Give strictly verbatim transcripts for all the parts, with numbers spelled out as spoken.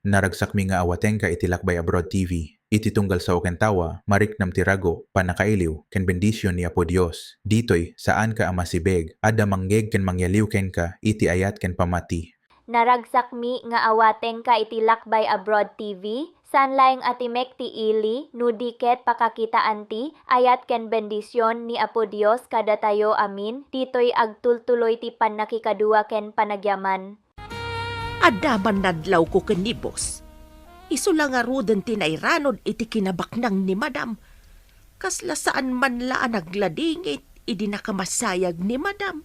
Naragsakmi nga awatenka iti Lakbay Abroad T V. Iti tunggal sao ken tawa, mariknam ti rago, pannakailiw, ken bendision ni Apo Dios. Ditoy, saanka a masibeg, adda mangngeeg ken mangyaliw kenka iti ayat ken pammati. Naragsakmi nga awatenka iti Lakbay Abroad T V, saan laeng a timek ti ili, no di ket pakakitaan ti ayat ken bendision ni Apo Dios kadatayo amin, ditoy agtultuloy ti pannakikadua ken panagyaman. Adda man nadlawko ken ni boss. Isu la ngaruden ti nairanod iti kinabaknang ni madam. Kasla saan man la a nagladingit idi nakamasayag ni madam.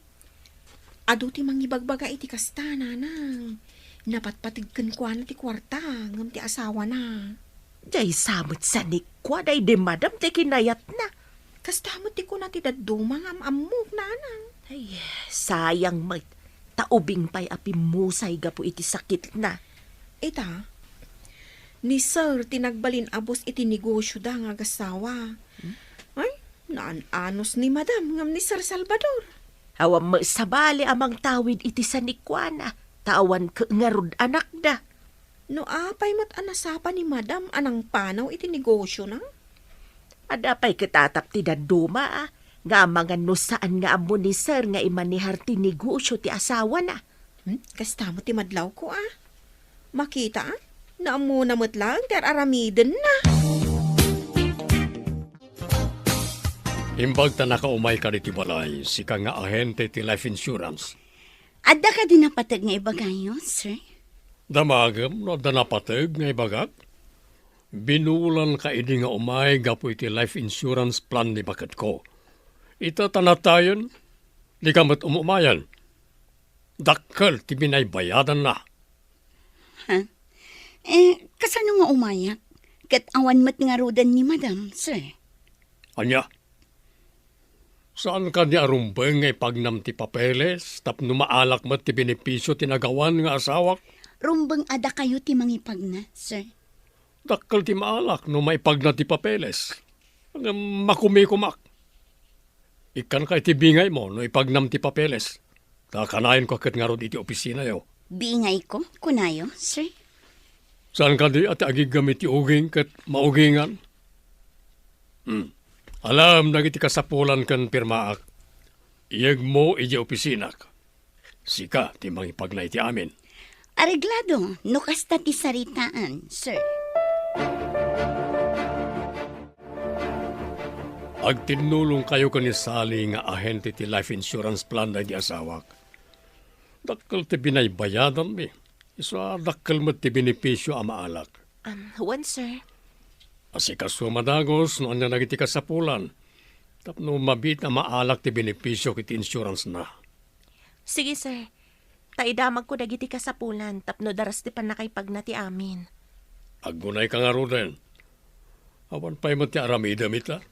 Adu ti mangibagbaga iti kasta, nanang. Napatpateg kenkuana ti kuarta, ngem ti asawana. Diay sa met sanikua daydi madam ti kinayatna. Kasta met ti kuna ti dadduma nga am-ammok, nanang. Ay, sayang met. Ta ubing pay a pimmusay gapu iti sakitna. Ita, ni Sir ti nagbalin a boss iti negosioda nga agasawa. Hmm? Ay, naan-anos ni Madam ngem ni Sir Salvador. Awan met sabali a mangtawid iti sanikuana, ta awan ket ngarud anakda. No apay met a nasapa ni Madam a nangpanaw iti negosiona? Adda pay ket atap ti dadduma, a, nga amangan no saan nga ammo ni Sir nga imanehar ti negosio ti asawana. Hmm? Kasta met ti madlawko, a. Makita, a. Naammona met laeng ti ar-aramidenna. Imbag ta nakaumay ka ditoy balay, sika nga ahente ti life insurance. Adda kadi napateg nga ibagayo, sir? Damagem no adda napateg nga ibagak. Binulanka idi nga umay gapu iti life insurance plan ni baketko. Ita ta natayen, dika met umumayen. Dakkel ti binaybayadanna. Ha? Eh, kasano nga umayak? Ket awan met ngaruden ni Madam, sir. Ania? Saan kadi a rumbeng nga ipagnam ti papeles tapno maalak met ti benepisio ti nagawan nga asawak? Rumbeng a dakayo ti mangipagna, sir. Dakkel ti maalak no maipagna ti papeles. Ngem makumikumak. Ikkanka iti bingaymo no ipagnam ti papeles. Ta kanayon ko ket ngarud iti opisinayo. Bingayko, kunayo, sir? Saan kadi a ti agiggam iti uging ket maugingan? Hmm. Alam dagiti kasapulan ken pirmaak. Iyegmo idiay opisinak. Sika ti mangipagna iti amin. Areglado, no kasta ti saritaan, sir. Agtinnulongkayo ken ni Sally nga ahente ti life insurance plan daydi asawak. Dakkel ti binaybayadanmi. Isu a dakkel met ti benepisio a maalak. Um, wen, sir. Asikaso a madagus no ania dagiti kasapulan tapno mabiit a maalak ti benepisio iti insurance-na. Sige, sir. Ta idamagko dagiti kasapulan tapno daras ti pannakaipagna ti amin. Aggunayka ngaruden. Awan pay met ti aramidem ita.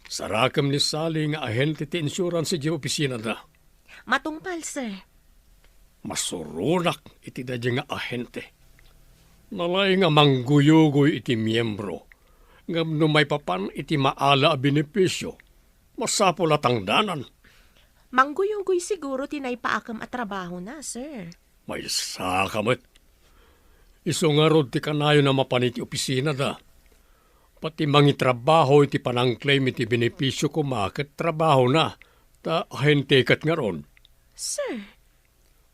Sarakem ni Sally nga ahente ti insurance idiay opisinada. Matungpal, sir. Masuronak iti daydiay nga ahente. Nalaing a mangguyugoy iti miembro, ngem no maipapan iti maala a benepisio, masapul a tangdanan. Mangguyugoy siguro ti naipaakem a trabahona, sir. Maysa ka met. Isu ngarud ti kanayon a mapan iti opisinada. Pati mangitrabaho iti panangclaim iti benepisio koma ket trabahona, ta ahente ket ngarud. Sir.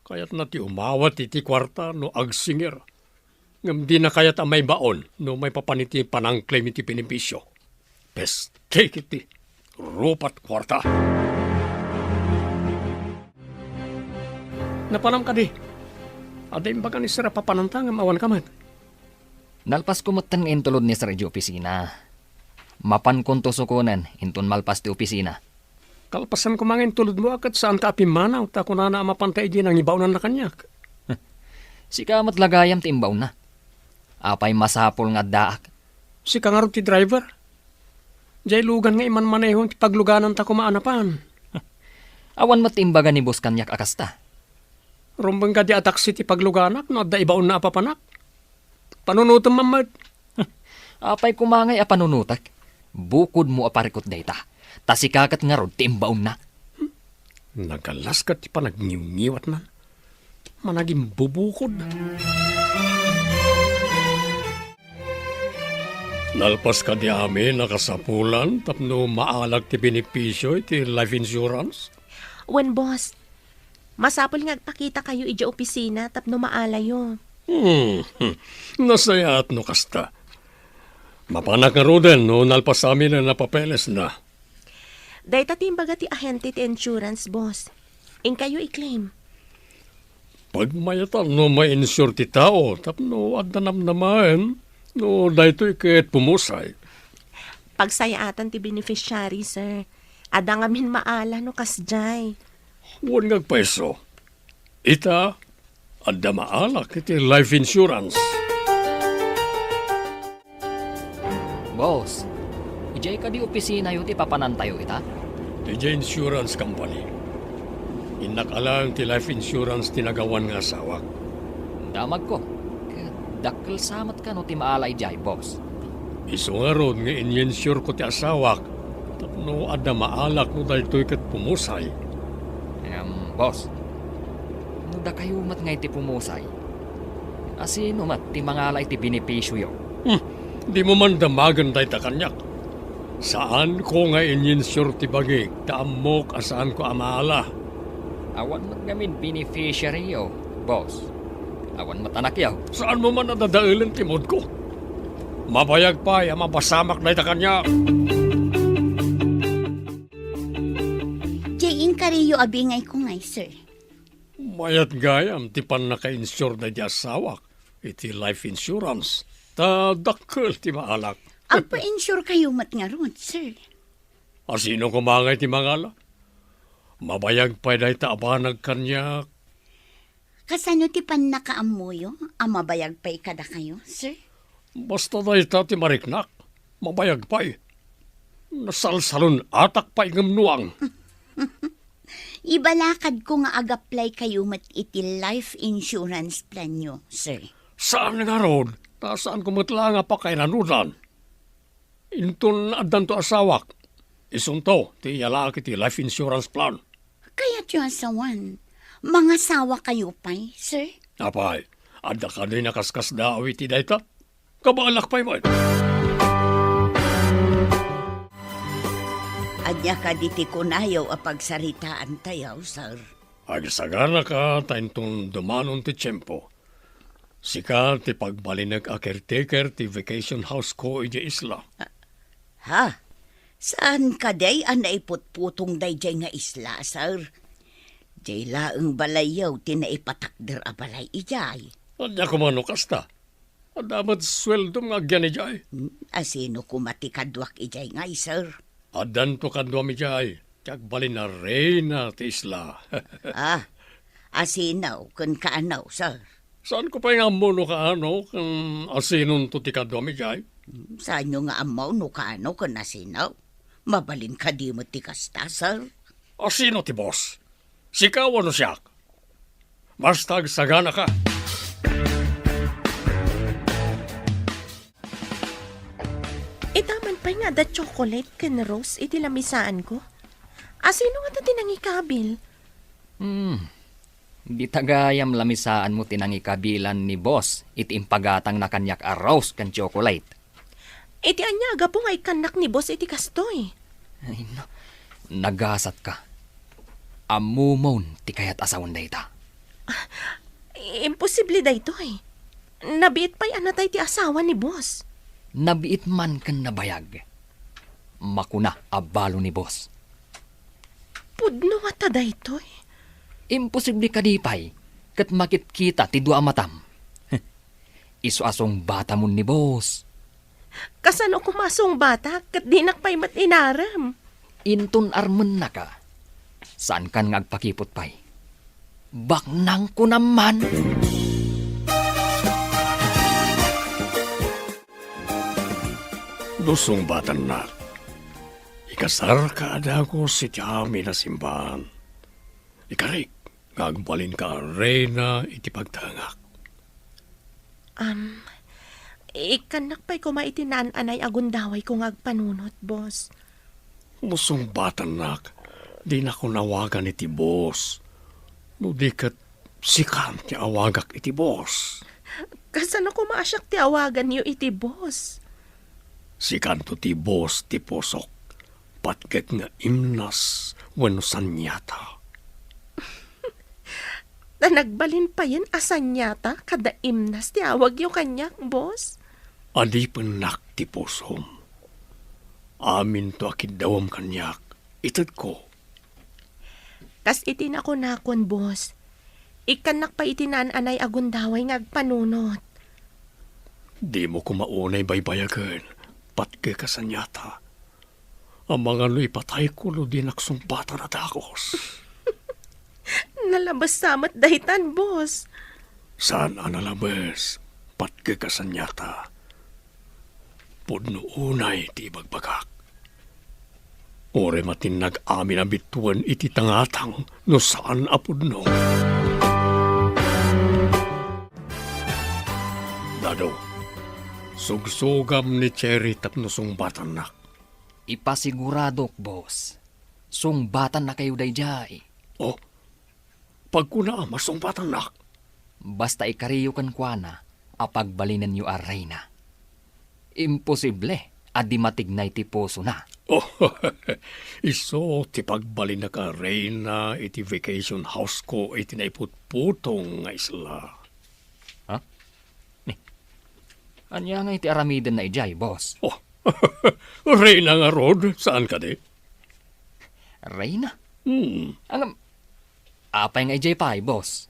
Kayatna ti umawat iti kuarta no agsinger. Ngem dina kayat a maibaon no maipapan iti panangclaim iti benepisio. Peste iti rupat kuarta. Napanam kadi? Adda imbaga ni Sir a papananta ngem awan ka met. Nalpasko metten nga intulod ni Sir idiay opisina. Mapankonto sukonen inton malpas ti opisina. Kalpasan koma nga intulodmo a ket saanka a pimmanaw, ta kunana a mapanta idi nangibaonanna kaniak. Sika met la gayam ti imbaonna. Apay masapul nga addaak? Sika ngarud ti driver? Diay lugan nga imanmaneho ti paglugananta koma a napan. Awan met ti imbaga ni boss kaniak a kasta. Rumbeng kadi a taksi ti pagluganak no adda ibaonna a papanak? Panunotem man met. Apay koma ngay a panunotek? Bukodmo a parikut dayta, ta sika ket ngarud ti imbaonna. Nagalas ket ti panagniwngiwatna. Managimbubukod. Nalpas kadi amin a kasapulan tapno maalak ti benepisio iti life insurance? Wen, boss. Masapul nga agpakitakayo idiay opisina tapno maalayo. Hmm, hmm. Nasayaat no kasta. Mapanak ngaruden no nalpas amin a napapelesna. Dayta ti imbaga ti ahente ti insurance, boss. Inkayo i-claim. Pagmayatan no ma-insure ti tao tapno adda namnamaen no daytoy ket pumusay. Pagsayaatan ti beneficiary, sir. Adda ngamin maala no kasdiay. Wen nga agpayso. Ita, adda maalak iti life insurance. Boss, idiay kadi opisinayo ti papanantayo ita? Idiay insurance company. Innak a laeng ti life insurance ti nagawan nga asawak. Damagko. Ket dakkel sa met kano ti maala idiay, boss. Isu ngarud nga in-insure ko ti asawak tapno adda maalak no daytoy ket pumusay. Em, boss, no dakayo met ngay ti pumusay, asino met ti mangala iti benepisioyo? Hmm, dimo man damagen dayta kaniak. Saanko nga in-insure ti bagik ta ammok a saanko a maala. Awan met ngamin beneficiaryyo, boss. Awan met anakyo. Saanmo man a dadaelen ti moodko? Mabayag pay a mapasamak dayta kaniak. Jay, inkariyo a bingayko ngay, sir. Mayat gayam ti pannaka-insure daydi asawak iti life insurance, ta dakkel ti maalak. Agpa-insure kayo met ngarud, sir. Asino koma ngay ti mangala? Mabayag pay dayta a banag kaniak. Kasano ti pannakaammoyo a mabayag pay kadakayo, sir? Basta dayta ti mariknak, mabayag pay. Nasalsalun-atak pay ngem nuang. Ibalakadko nga ag-apply kayo met iti life insurance planyo, sir. Saan ngarud, ta saanko met la nga pakairanudan. Inton addanto asawak, isunto ti iyalaak iti life insurance plan. Kayatyo a sawen, mangasawa kayo pay, sir? Apay, adda kadi nakaskasdaaw iti dayta? Kabaelak pay met. Ania kadi ti kunayo a pagsaritaantayo, sir? Agsaganaka ta inton dumanon ti tiempo. Sika ti pagbalinek a caretaker ti vacation house ko idiay isla. Ha? Saan kadi a naiputputong daydiay nga isla, sir? Diay laeng balayyo ti naipatakder a balay idiay. Ania koma no kasta? Adda met sueldom nga agyan idiay. Hmm, asino koma ti kaduak idiay ngay, sir? Addanto kaduam idiay, ti agbalin a reyna ti isla. Ah, asino ken kaano, sir? Saanko pay nga ammo no kaano ken asinonto ti kaduam idiay? Hmm, saanyo nga ammo no kaano ken asino? Mabalin kadi met ti kasta, sir? Asino ti boss? Sika wenno siak? Basta agsaganaka. Ita man pay nga adda chocolate ken rose iti lamisaanko. Asino ngata ti nangikabil? Hmm. Dita gayam lamisaanmo ti nangikabilan ni boss iti impagatangna kaniak a rose ken chocolate. Iti ania a gapu nga ikkannak ni boss iti kastoy? Ay, no. Nagasatka. Ammomon ti kayat a sawen dayta. Ah, imposible daytoy. Nabiit pay a natay ti asawa ni boss. Nabiit man ken nabayag. Makuna a balo ni boss. Pudno ngata daytoy? Imposible kadi pay ket makitkita ti dua a matam. Isu a sungbatamon ni boss. Kasano koma a sungbatak ket dinak pay met inarem? Inton armennaka, saankan nga agpakiput pay. Baknangko naman. No sungbatannak, ikasarka a dagus iti amin a simbaan. Ikarik nga agbalinka a reyna iti pagtengak. Am, ikkannak pay koma iti naan-anay a gundawayko nga agpanunot, boss. No sungbatannak, dinakon awagan iti boss. No di ket, sikan ti awagak iti boss. Kasano koma a siak ti awaganyo iti boss? Sikanto ti boss ti pusok, patgek nga imnas wenno saniata. Ta nagbalin payen a saniata kada imnas ti awagyo kaniak, boss? Adipennak ti pusom. Aminto a kiddawem kaniak, itedko. Kas iti nakunakon, boss, ikkannak pay iti naan-anay a gundaway nga agpanunot. Dimo koma unay baybayagen, patgek a saniata. Amangan no ipatayko no dinak sungbatan a dakos. Nalabes sa met daytan, boss. Saan a nalabes, patgek a saniata. Pudno unay ti ibagbagak. Uray matinnag amin a bituen iti tangatang no saan a pudno. Dado, sugsugam ni Cherry tapno sungbatannak. Ipasiguradok, boss. Sungbatannakayo daydiay. Oh, pagkunaam a sungbatannak. Basta ikariyo kenkuana a pagbalinenyo a reyna. Imposible a di matignay ti pusona. Oh, isu ti pagbalinnak a reyna iti vacation house ko iti naiputputong nga isla. Ha? Ni, ania ngay ti aramidenna idiay, boss? Oh, reyna ngarud, saan kadi? Reyna? Hmm. Ngem, apay nga idiay pay, boss?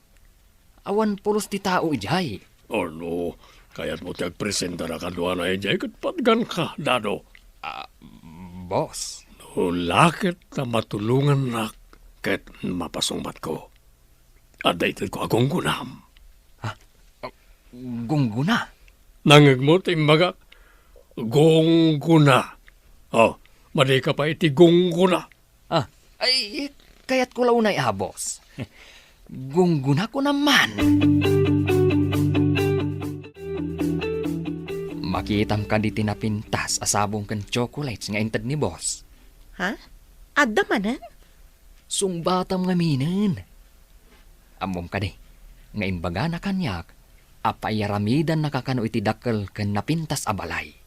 Awan pulos ti tao idiay. Ano, kayatmo ti agpresentara kaduana idiay ket patganka, Dado? Ah, boss. No la ket ta matulongannak ket mapasungbatko. Adda itedko a gunggonam. Ha? Gunggona? Nangngegmo ti imbagak? Gunggona. Oh, madika pay iti gunggona. Ah, ay, kayatko la unay a, boss. Gunggona ko naman. Makitam kadi ti napintas a sabong ken chocolates nga inted ni boss? Ha? Adda manen? Sungbatam ngaminen. Ammom kadi nga imbagana kaniak a paiyaramidannaka kano iti dakkel ken napintas a balay.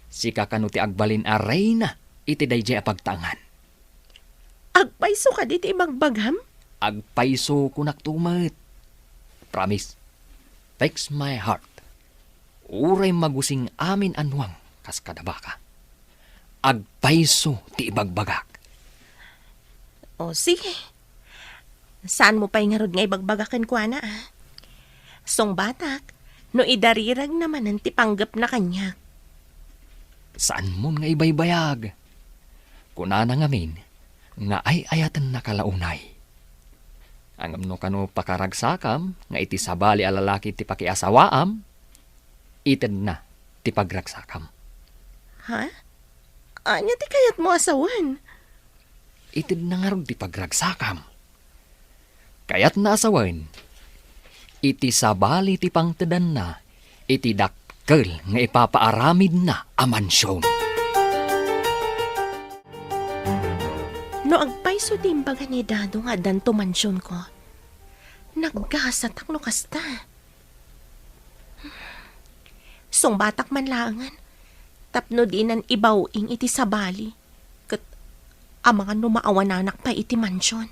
Sika kano ti agbalin a reyna iti daydiay a pagtaengan. Agpayso kadi ti ibagbagam? Agpayso, kunak to met. Promise. Text my heart. Uray magusing amin a nuang kas kada baka. Agpayso ti ibagbagak. O, sige. Saanmo pay ngarud nga ibagbaga kenkuana, a? Sungbatak, no idariragna manen ti panggepna kaniak. Saanmon nga ibaybayag. Kunana ngamin nga ay-ayatennaka la unay. Ngem no kano pakaragsakam nga iti sabali a lalaki ti pakiasawaam, itedna ti pagragsakam. Ha? Ania ti kayatmo a sawen? Itedna ngarud ti pagragsakam. Kayatna a sawen, iti sabali ti pangtedanna iti dakkel nga ipapaaramidna a mansion. No agpayso ti imbaga ni Dado nga addanto mansionko, naggasatak no kasta. Sungbatak man laengen tapno dinan ibaw-ing iti sabali, ket amangan no maawananak pay iti mansion.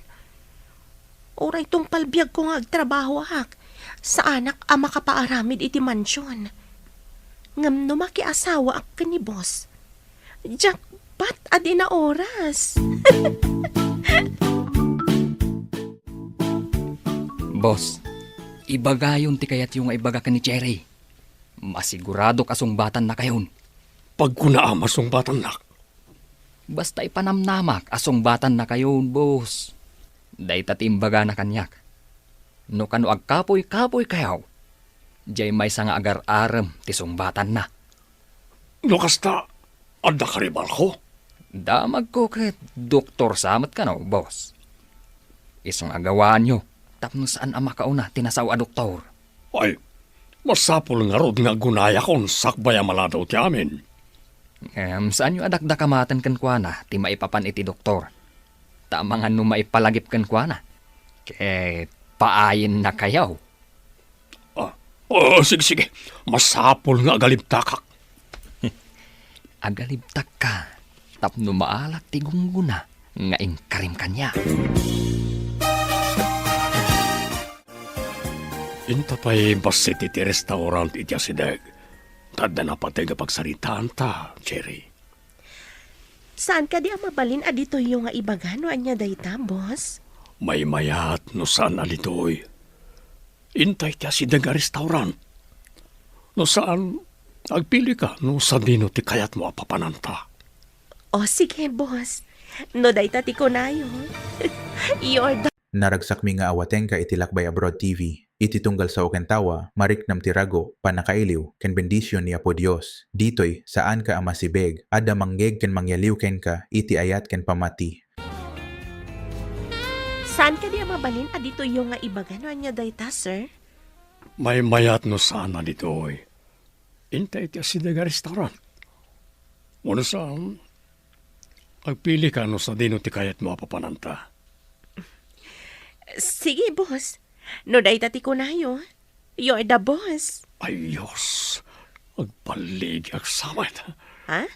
Uray tungpal biagko nga agtrabahoak, saanak a makapaaramid iti mansion. Ngem no makiasawaak ken ni boss, jackpot a di naoras. Boss, ibagayon ti kayatyo nga ibaga ken ni Cherry. Masiguradok a sungbatannakayon. Pagkunaam a sungbatannak. Basta ipanamnamak a sungbatannakayon, boss. Dayta ti imbagana kaniak. No kano agkapuy-kapuykayo, diay maysa nga agar-arem ti sungbatanna. No kasta, adda karibalko? Damagko ket doktor sa met kano, boss. Isu nga gawaanyo tapno saan a makauna ti nasao a doktor. Ay, masapul ngarud nga agunayakon sakbay a maladaw ti amin. Ngem saanyo a dakdakamaten kenkuana ti maipapan iti doktor. Ta amangan no maipalagip kenkuana, ket paayennakayo. Ah, oh, sige, sige. Masapul nga agalibtakak. agalibtakka tapno maalak ti gunggona nga inkarim kaniak. Inta pay bassit iti restaurant iti asideg. Ta adda napateg a pagsaritaanta, Cherry. Saan kadi a mabalin a ditoyyo nga ibaga no ania dayta, boss? Maymayat no saan a ditoy. Inta iti asideg a restaurant. No saan, agpilika no sadino ti kayatmo a papananta. O, sige, boss. No dayta ti kunayo. You're the Naragsakmi nga awatenka iti Lakbay Abroad T V. Iti tunggal sao ken tawa, mariknam ti rago, pannakailiw, ken bendision ni Apo Dios. Ditoy, saanka a masibeg. Adda mangyeg ken mangyaliw kenka iti ayat ken pammati. Saan kadi a mabalin a ditoyyo nga ibaga no ania dayta, sir? Maymayat no saan a ditoy. Inta iti asideg a restaurant. Wenno saan, agpilika no sadino ti kayatmo a papananta. Sige, boss. No dayta ti kunayo, you're the boss. Ay, Dios. Agballigiak sa met. Ha?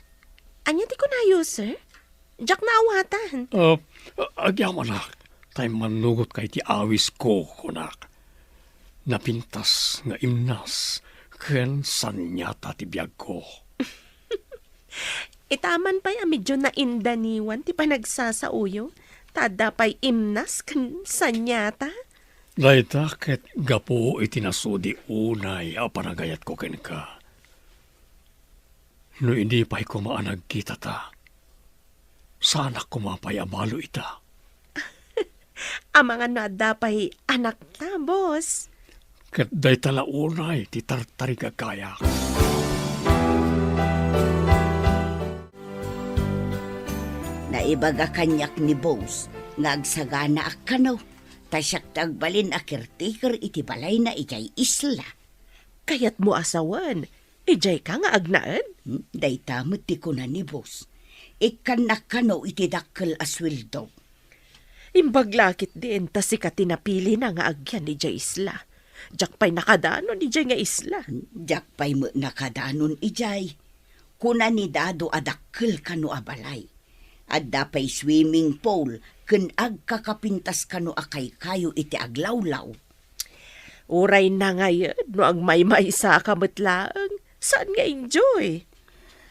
Ania ti kunayo, sir? Diak naawatan. Ah, agyamanak, ta immannugotka iti awisko, kunak. Napintas nga imnas ken saniata ti biagko. Itaman pay a medio naindaniwan ti panagsasaoyo, ta adda pay imnas ken saniata. Dayta ket gapu iti nasudi unay a panagayatko kenka. No idi pay koma a nagkitata, saanak koma pay a balo ita. Amangan no adda pay anakta, boss. Ket dayta la unay ti tartarigagayak. Naibaga kaniak ni boss nga agsaganaak kano, ta siak ti agbalin a caretaker iti balayna idiay isla. Kayatmo a sawen, idiayka nga agnaed? Hmm, dayta met ti kuna ni boss. Ikkannak kano iti dakkel a sueldo. Imbag la ketdin ta sika ti napilina nga agyan idiay isla. Diak pay nakadanon idiay nga isla. Diak pay met nakadanon idiay. Kuna ni Dado a dakkel kano a balay. Adda pay swimming pool ken agkakapintas kano a kaykayo iti aglawlaw. Uray nangayed no agmaymaysaka met laeng, saan nga enjoy?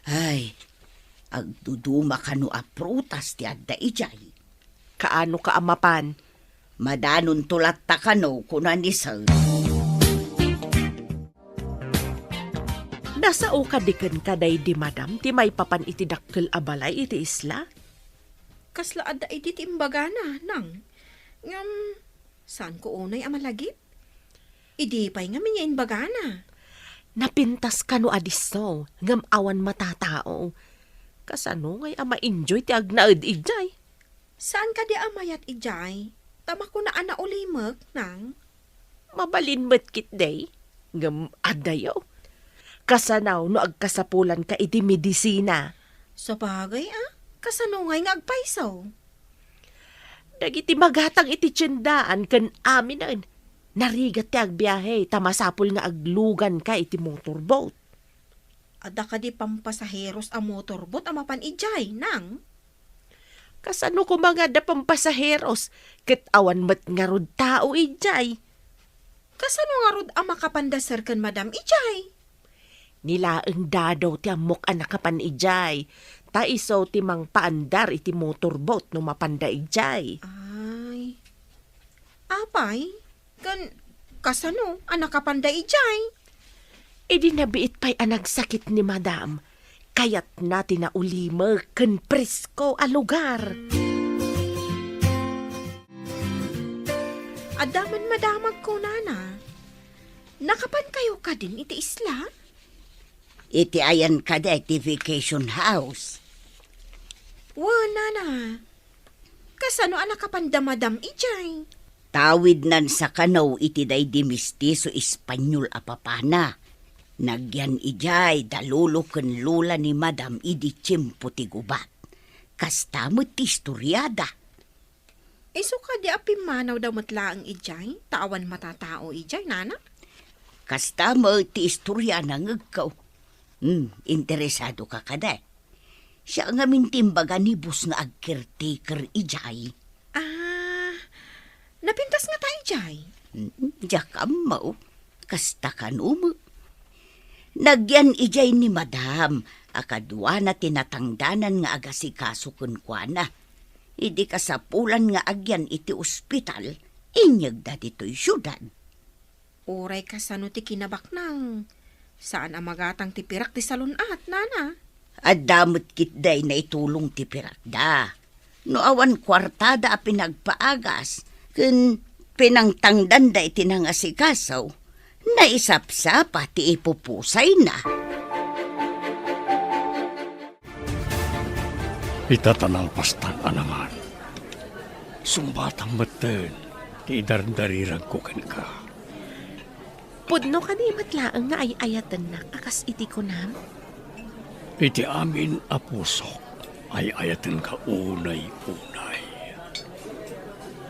Ay, agduduma kano a prutas ti adda idiay. Kaano ka a mapan? Madanonto latta kano, kuna ni Sir. Nasao kadi kenka daydi madam ti maipapan iti dakkel a balay iti isla? Kasla adda idi ti imbagana, nang. Ngem, saanko unay a malagip? Idi pay ngamin nga imbagana. Napintas kano a disso, ngem awan matatao. Kasano ngay a ma-enjoy ti agnaed idiay? Saan kadi a mayat idiay? Ta makuna a naulimek, nang. Mabalin met ketdi, ngem adayo. Kasano no agkasapulanka iti medisina? Sabagay a, kasano ngay nga agpayso? Dagiti magatang iti tiendaan ken aminen, narigat ti agbiahe ta masapul nga agluganka iti motorboat. Adda kadi pampasaheros a motorboat a mapan idiay, nang? Kasano koma nga adda pampasaheros ket awan met ngarud tao idiay? Kasano ngarud a makapanda sir ken madam idiay? Ni laeng Dado ti ammok a nakapan idiay, ta isu ti mangpaandar iti motorboat no mapanda idiay. Ay. Apay, ken kasano a nakapanda idiay? Idi nabiit pay a nagsakit ni madam, kayatna ti naulimek ken presko a lugar. Adda man madamag kunana. Nakapankayo kadin iti isla? Iti ayan kadi ti vacation house? Wen, nana. Kasano a nakapanda madam idiay? Tawidnan sa kano iti daydi mestizo Espanyol a papana. Nagyan idiay da lolo ken lola ni madam idi tiempo ti gubat. Kasta met ti istoriada. Isu kadi a pimmanawda met laeng idiay, ta awan matatao idiay, nana? Kasta met ti istoria nangegko. Hmm, interesado ka kadi? Siya ngamin ti imbaga ni boss nga ag-caretaker idiay. Ah, napintas ngata idiay? Mm, diak ammo. Kasta kano met. Nagyan idiay ni madam a kaduana ti natangdanan nga agasikaso kenkuana. Idi kasapulan nga agyan iti ospital, inyegda ditoy siudad. Uray kasano ti kinabaknang, saan a magatang ti pirak ti salun-at, nana? Adda met ketdi naitulong ti pirakda. No awan kuartada a pinagpaagas ken pinangtangdanda iti nangasikaso, naisapsapa ti ipupusayna. Ita ta nalpastan a nangan. Sungbatam metten ti idardariragko kenka. Pudno kadi met laeng nga ay-ayatennak a kas iti kunam? Iti amin a pusok, ay-ayatenka unay-unay.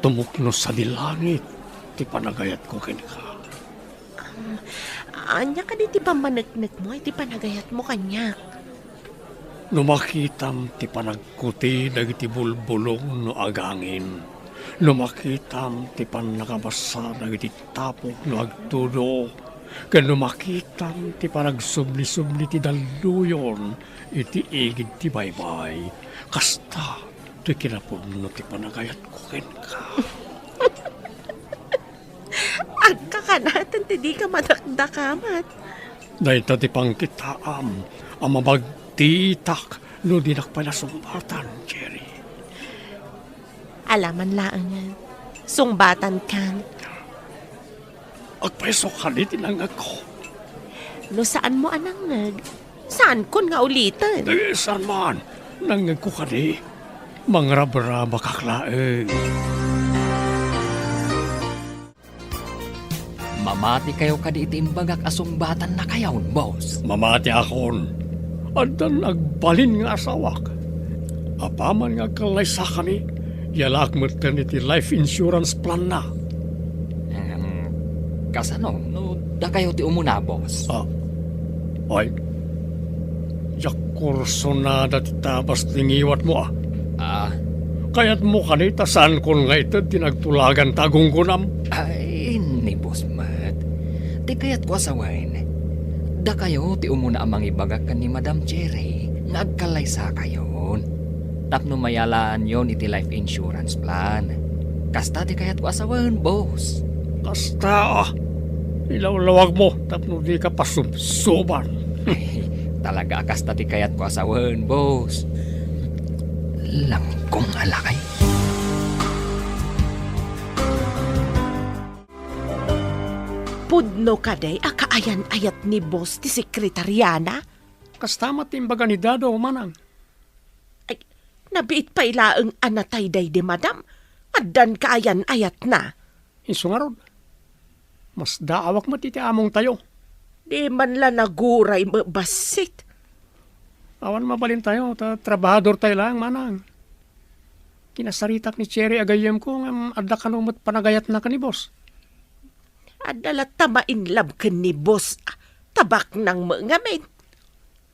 Tumukno sadi langit ti panagayatko kenka. Ania kadi ti pammaneknekmo iti panagayatmo kaniak? No makitam ti panagkuti dagiti bulbulong no agangin, no makitam ti pannakabasa dagiti tapok no agtudo, ken no makitam ti panagsubli-subli ti dalluyon iti igid ti baybay, kasta toy kinapudno ti panagayatko kenka. Agkakanaten ti dika madakdakamat. Dayta ti pangkitaam a mabagtitak no dinak pay nasungbatan, Cherry. Alaman laengen, sungbatankan. Agpayso kadi ti nangngegko. No saanmo a nangngeg, saankon nga uliten. Eh, saan man? Nangngegko kadi. Mangrabrabakak laeng. Mamatikayo kadi iti imbagak a sungbatannakayon, boss? Mamatiakon. Addan agbalin nga asawak. Apaman nga agkallaysakami, yalaak metten iti life insurance plan-na. Em, kasano no dakayo ti umuna, boss? Ah, ay, diak kursunada ti tabas ti ngiwatmo, ah. Ah. Kayatmo kadi ta saankon nga ited ti nagtulagan ta agunggonam? Ay, ni boss met. Ti kayatko a sawen, dakayo ti umuna a mangibaga ken ni Madam Cherry nga agkallaysakayon tapno mayalaanyon iti life insurance plan. Kasta ti kayatko a sawen, boss. Kasta, ah. Ilawlawagmo tapno dika pasubsuban. Ay, talaga a kasta ti kayatko a sawen, boss. Langkong a lakay. Pudno kadi a kaayan-ayat ni boss ti sekretariana? Kasta met ti imbaga ni Dado, manang. Ay, nabiit pay laeng a natay daydi madam, addan kaayan-ayatna. Isu ngarud, masdaawak met iti amongtayo. Di man la naguray met bassit. Awan mabalintayo, ta trabahadortayo laeng, manang. Kinasaritak ni Cherry a gayyemko, ngem adda kano met panagayatna ken ni boss. Adda latta ma-inlove ken ni boss, ah, ta baknang met ngamin.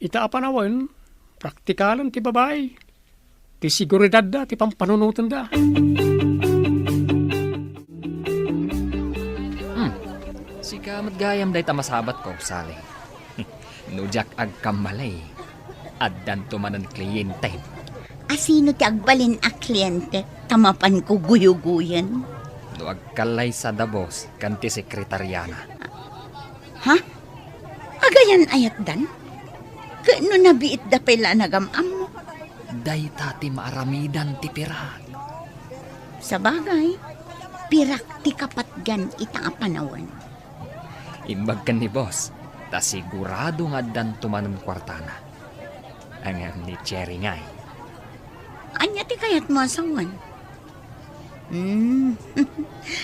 Ita a panawen, praktikalen ti babai. Ti seguridadda ti pampanunotenda. Hmm. Sika met gayam dayta masabatko, Sally. No diak agkamali, addanto manen kliyentem. Asino ti agbalin a kliyente ta mapanko guyuguyen? No agkallaysada, boss, ken ti sekretariana. Ha? Agayan-ayatdan? Ket no nabiitda pay la a nagam-ammo? Dayta ti maaramidan ti pirak. Sabagay, pirak ti kapatgan ita a panawen. Imbag ken ni boss, ta sigurado nga addanto manen kuartana. Ngem ni Cherry ngay. Ania ti kayatmo a sawen? Hmm.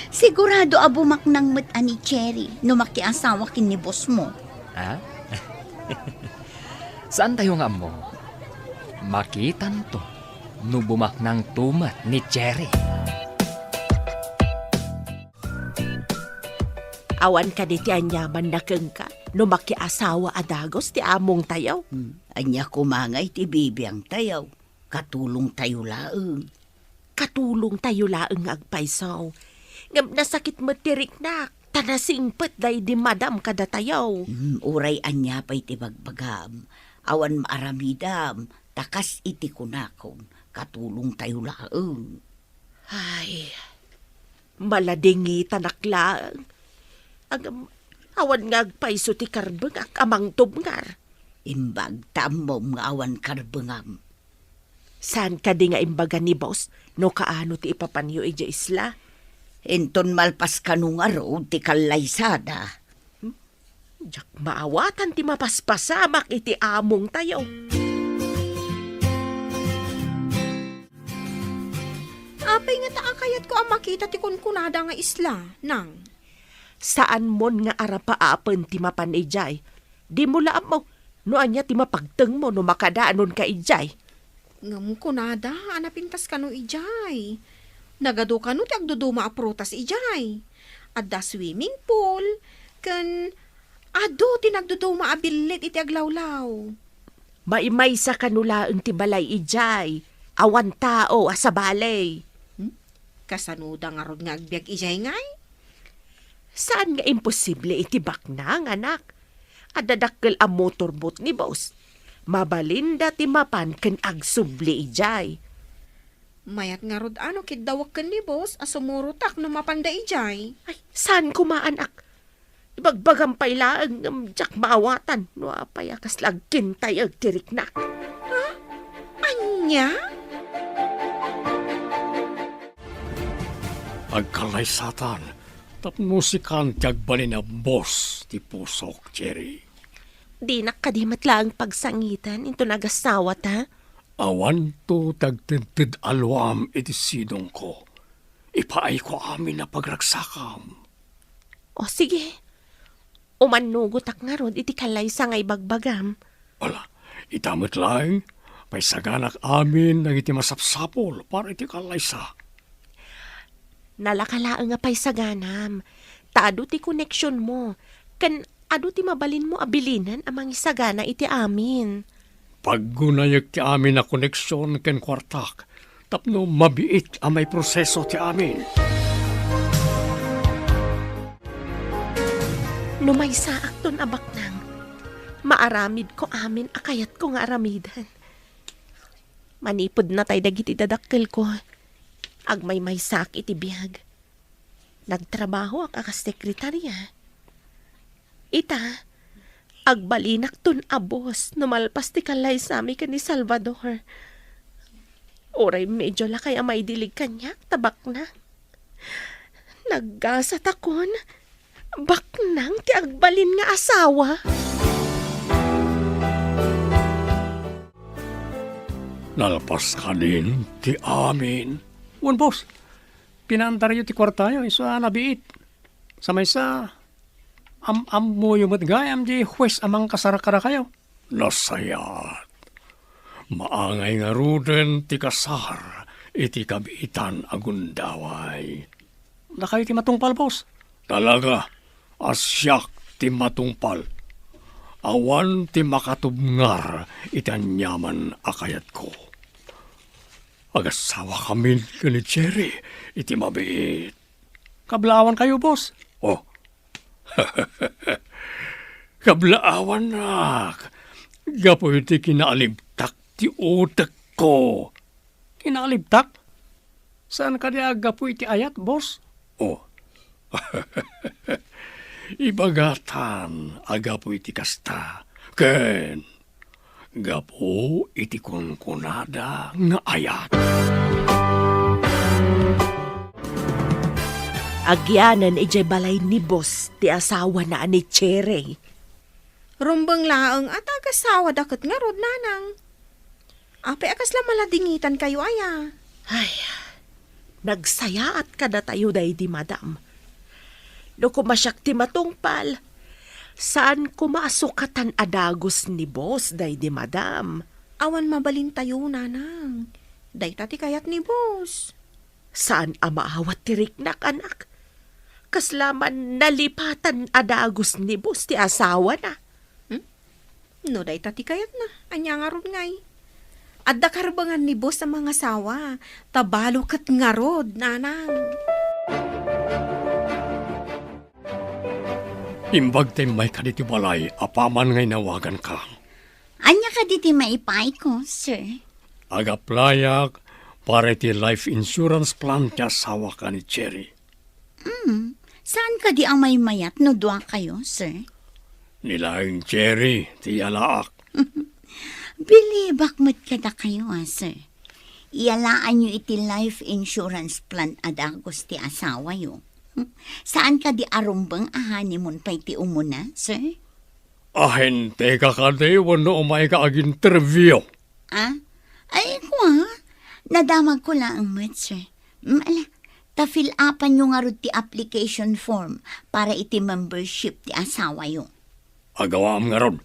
Sigurado a bumaknang met a ni Cherry no makiasawa ken ni boss mo. Ha? Saantayo nga ammo. Makitanto no bumaknangto met ni Cherry. Awan kadi ti aniamanna kenka? no makiasawa a dagus ti amongtayo. Hmm, ania koma ngay ti bibiangtayo? Katulongtayo laeng. Katulongtayo laeng nga agpayso. Ngem nasakit met ti riknak, ta nasingpet daydi madam kadatayo. Hmm, uray ania pay ti bagbagam, awan maaramidam, ta kas iti kunakon, katulongtayo laeng. Ay, maladingitanak laeng. Agam, awan nga agpayso ti karbengak a mangtubngar. Imbag ta ammom nga awan karbengam. Saan kadi nga imbaga ni boss no kaano ti ipapanyo idiay isla? Inton malpas kano ngarud ti kallaysada. Hmm? Diak maawatan ti mapaspasamak iti amongtayo. Apay ngata a kayatko a makita ti kunkunada nga isla, nang? Saanmon nga arapaapen ti mapan idiay. Dimo la ammo no ania ti mapagtengmo no makadanonka idiay. Ngem kunada a napintas kano idiay. Nagadu kano ti agduduma a prutas idiay. Adda swimming pool, ken adu ti nagduduma a billit iti aglawlaw. Maimaysa kano laeng ti balay idiay. Awan tao a sabali. Hmm? Kasanoda ngarud nga agbiag idiay ngay? Saan nga imposible iti baknang, anak? Adda dakkel a motorboat ni boss. Mabalinda ti mapan ken agsubli idiay. Mayat ngarud a no kiddawek ken ni boss a sumurotak no mapanda idiay. Ay, saan koma, anak? Ibagbagam pay laeng ngem diak maawatan no apay a kasla agkintayeg ti riknak. Ha? Ania? Agkallaysatan tapno sikan ti agbalin a boss ti pusok, Cherry. Dinak kadi met laeng pagsangiten inton agasawata? Awanto ti agtedted a luam iti sidongko. Ipaayko amin a pagragsakam. O, sige. Umannugotak ngarud iti kallaysa nga ibagbagam. Ala, ita met laeng, paysaganak amin dagiti masapsapul para iti kallaysa. Nalaka laeng a paysaganam, ta adu ti koneksionmo, ken adu ti mabalinmo a bilinen a mangisagana iti amin. Paggunayek ti amin a koneksion ken kuartak tapno mabiit a maiproseso ti amin. No maysaakton a baknang, maaramidko amin a kayatko nga aramiden. Manipud natay dagiti dadakkelko, agmaymaysaak iti biag. Nagtrabahoak a kas sekretarya. Ita, agbalinakton a boss no malpas ti kallaysami ken ni Salvador. Uray medyo lakay a maidilig kaniak ta baknang. Naggasatakon, baknang ti agbalin nga asawa. Nalpas kadin ti amin. Wen, boss, pinaandaryo ti kuartayo, isu a nabiit. Sa maysa, am-ammoyo met gayam diay huwes a mangkasar kadakayo. Nasayaat. Maangay ngaruden ti kasar iti kabiitan a gundaway. Dakayo ti matungpal, boss. Talaga a siak ti matungpal. Awan ti makatubngar iti aniaman a kayatko. Agasawa kamin ken ni Cherry iti mabiit. Kablaawankayo, boss. Oh. Kablaawannak. Gapu iti kinaalibtak ti utekko. Kinaalibtak? Saan kadi a aggapu iti ayat, boss? Oh. Ibagatan a gapu iti kasta. Ken gapu iti kunkunada nga ayat. Agyanen idiay balay ni boss ti asawana a ni Cherry. Rumbeng laeng a ta agasawada ket ngarud, nanang. Apay a kasla maladingitankayo aya? Ay, nagsayaat kadatayo daydi madam. No koma siak ti matungpal, saan koma a sukatan a dagus ni boss daydi madam. Awan mabalintayo, nanang. Dayta ti kayat ni boss. Saan a maawat ti riknak, anak. Kasla man nalipatan a dagus ni boss ti asawana. Hmm? No dayta ti kayatna, ania ngarud ngay? Adda karbengan ni boss a mangasawa, ta balo ket ngarud, nanang. Imbag ta immayka ditoy balay, apaman nga inawaganka. Ania kadi ti maipaayko, sir? Ag-applyak para iti life insurance plan ti asawak a ni Cherry. Hmm, saan kadi a maymayat no dua kayo, sir? Ni laeng Cherry ti iyalaak. Bilibak met kadakayo, a, sir. Iyalaanyo iti life insurance plan a dagus ti asawayo. Saan kadi a rumbeng a honeymoon pay ti umuna, sir? Ahenteka kadi wenno umayka ag-interview? Ah? Ay, kua, nadamagko laeng met, sir. Mm, ala, ta fill-upanyo ngarud ti application form para iti membership ti asawayo. Agawaam ngarud,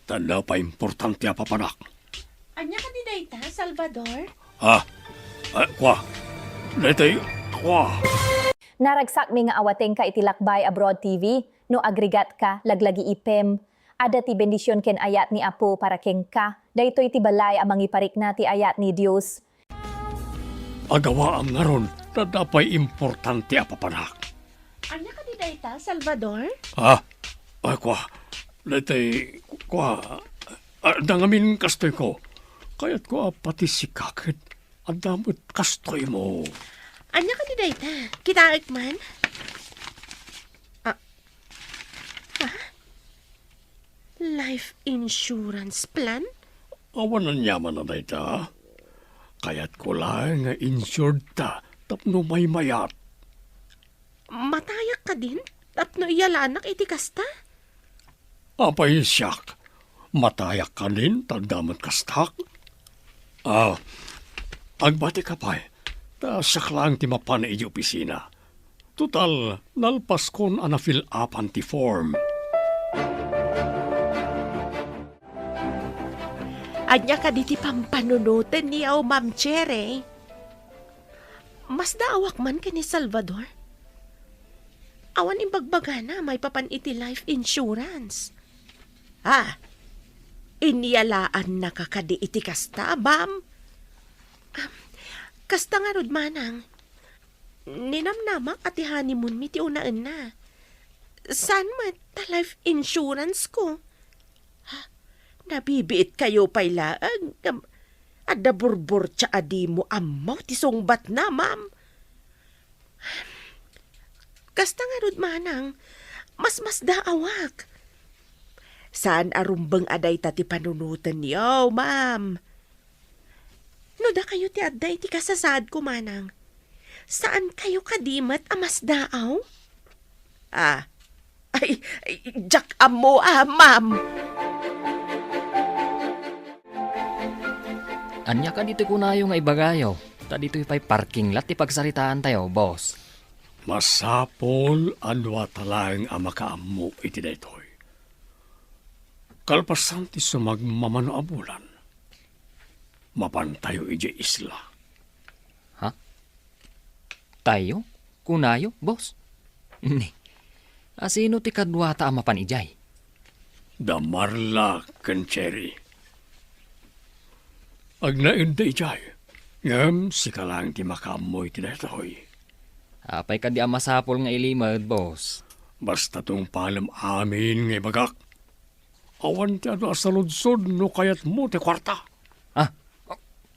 ta adda pay importante a papanak. Ania kadi dayta, Salvador? Ah, ah, kua. Daytoy, kua. Naragsakmi nga awatengka iti Lakbay Abroad T V. No agrigat ka, laglagipem. Adda ti bendision ken ayat ni Apo para kenka. Daytoy ti balay a mangiparikna ti ayat ni Dios. Agawaam ngarud, ta adda pay importante a papanak. Ania kadi dayta, Salvador? Ah, ay, kua. Daytoy, kua. Ah, dangamin kastoy ko. Kayatko a pati sika ket adda met kastoymo. Ania kadi dayta? Kitaek man? Ah, ha? Life insurance plan? Awan aniaman a dayta. Kayatko laeng nga insured ta tapno maymayat. Matayak kadin tapno iyalanak iti kasta? Apay siak, matayak kadin ta adda met kastak? Ah, agbatika pay, ta siak laeng ti mapan idiay opisina. Total, nalpaskon a nafill-upan ti form. Ania kadi ti pampanunotenyo, Ma'am Cherry? Masdaawak man ken ni Salvador. Awan imbagbagana maipapan iti life insurance. Ah, inyalaannaka kadi iti kasta, ma'am? Ah, kasta ngarud, manang. Ninamnamak a ti honeymoon mi ti unaenna. Saan met ta life insurance ko? Ha? Nabibiit kayo pay laeng ngem adda burburtia a dimo ammo ti sungbatna, ma'am. Kasta ngarud, manang, masmasdaawak. Saan a rumbeng a dayta ti panunotenyo, ma'am. No dakayo ti adda iti kasasaadko, manang, saan kayo kadi met a masdaaw? Ah, ay, ay, diak ammo, ah, ma'am. Ania kadi ti kunayo nga ibagayo? Ta ditoy pay parking lot ti pagsaritaantayo, boss. Masapul a duata laeng a makaammo iti daytoy. Kalpasan ti sumagmamano a bulan, mapantayo idiay isla. Ha? Tayo? Kunayo, boss? Ni, asino ti kaduata a mapan idiay? Da Marla ken Cherry. Agnaedda idiay, ngem sika laeng ti makaammo iti daytoy. Apay kadi a masapul nga ilimed, boss? Basta tungpalem amin nga ibagak. Awan ti adu a saludsod no kayatmo ti kuarta. Ah,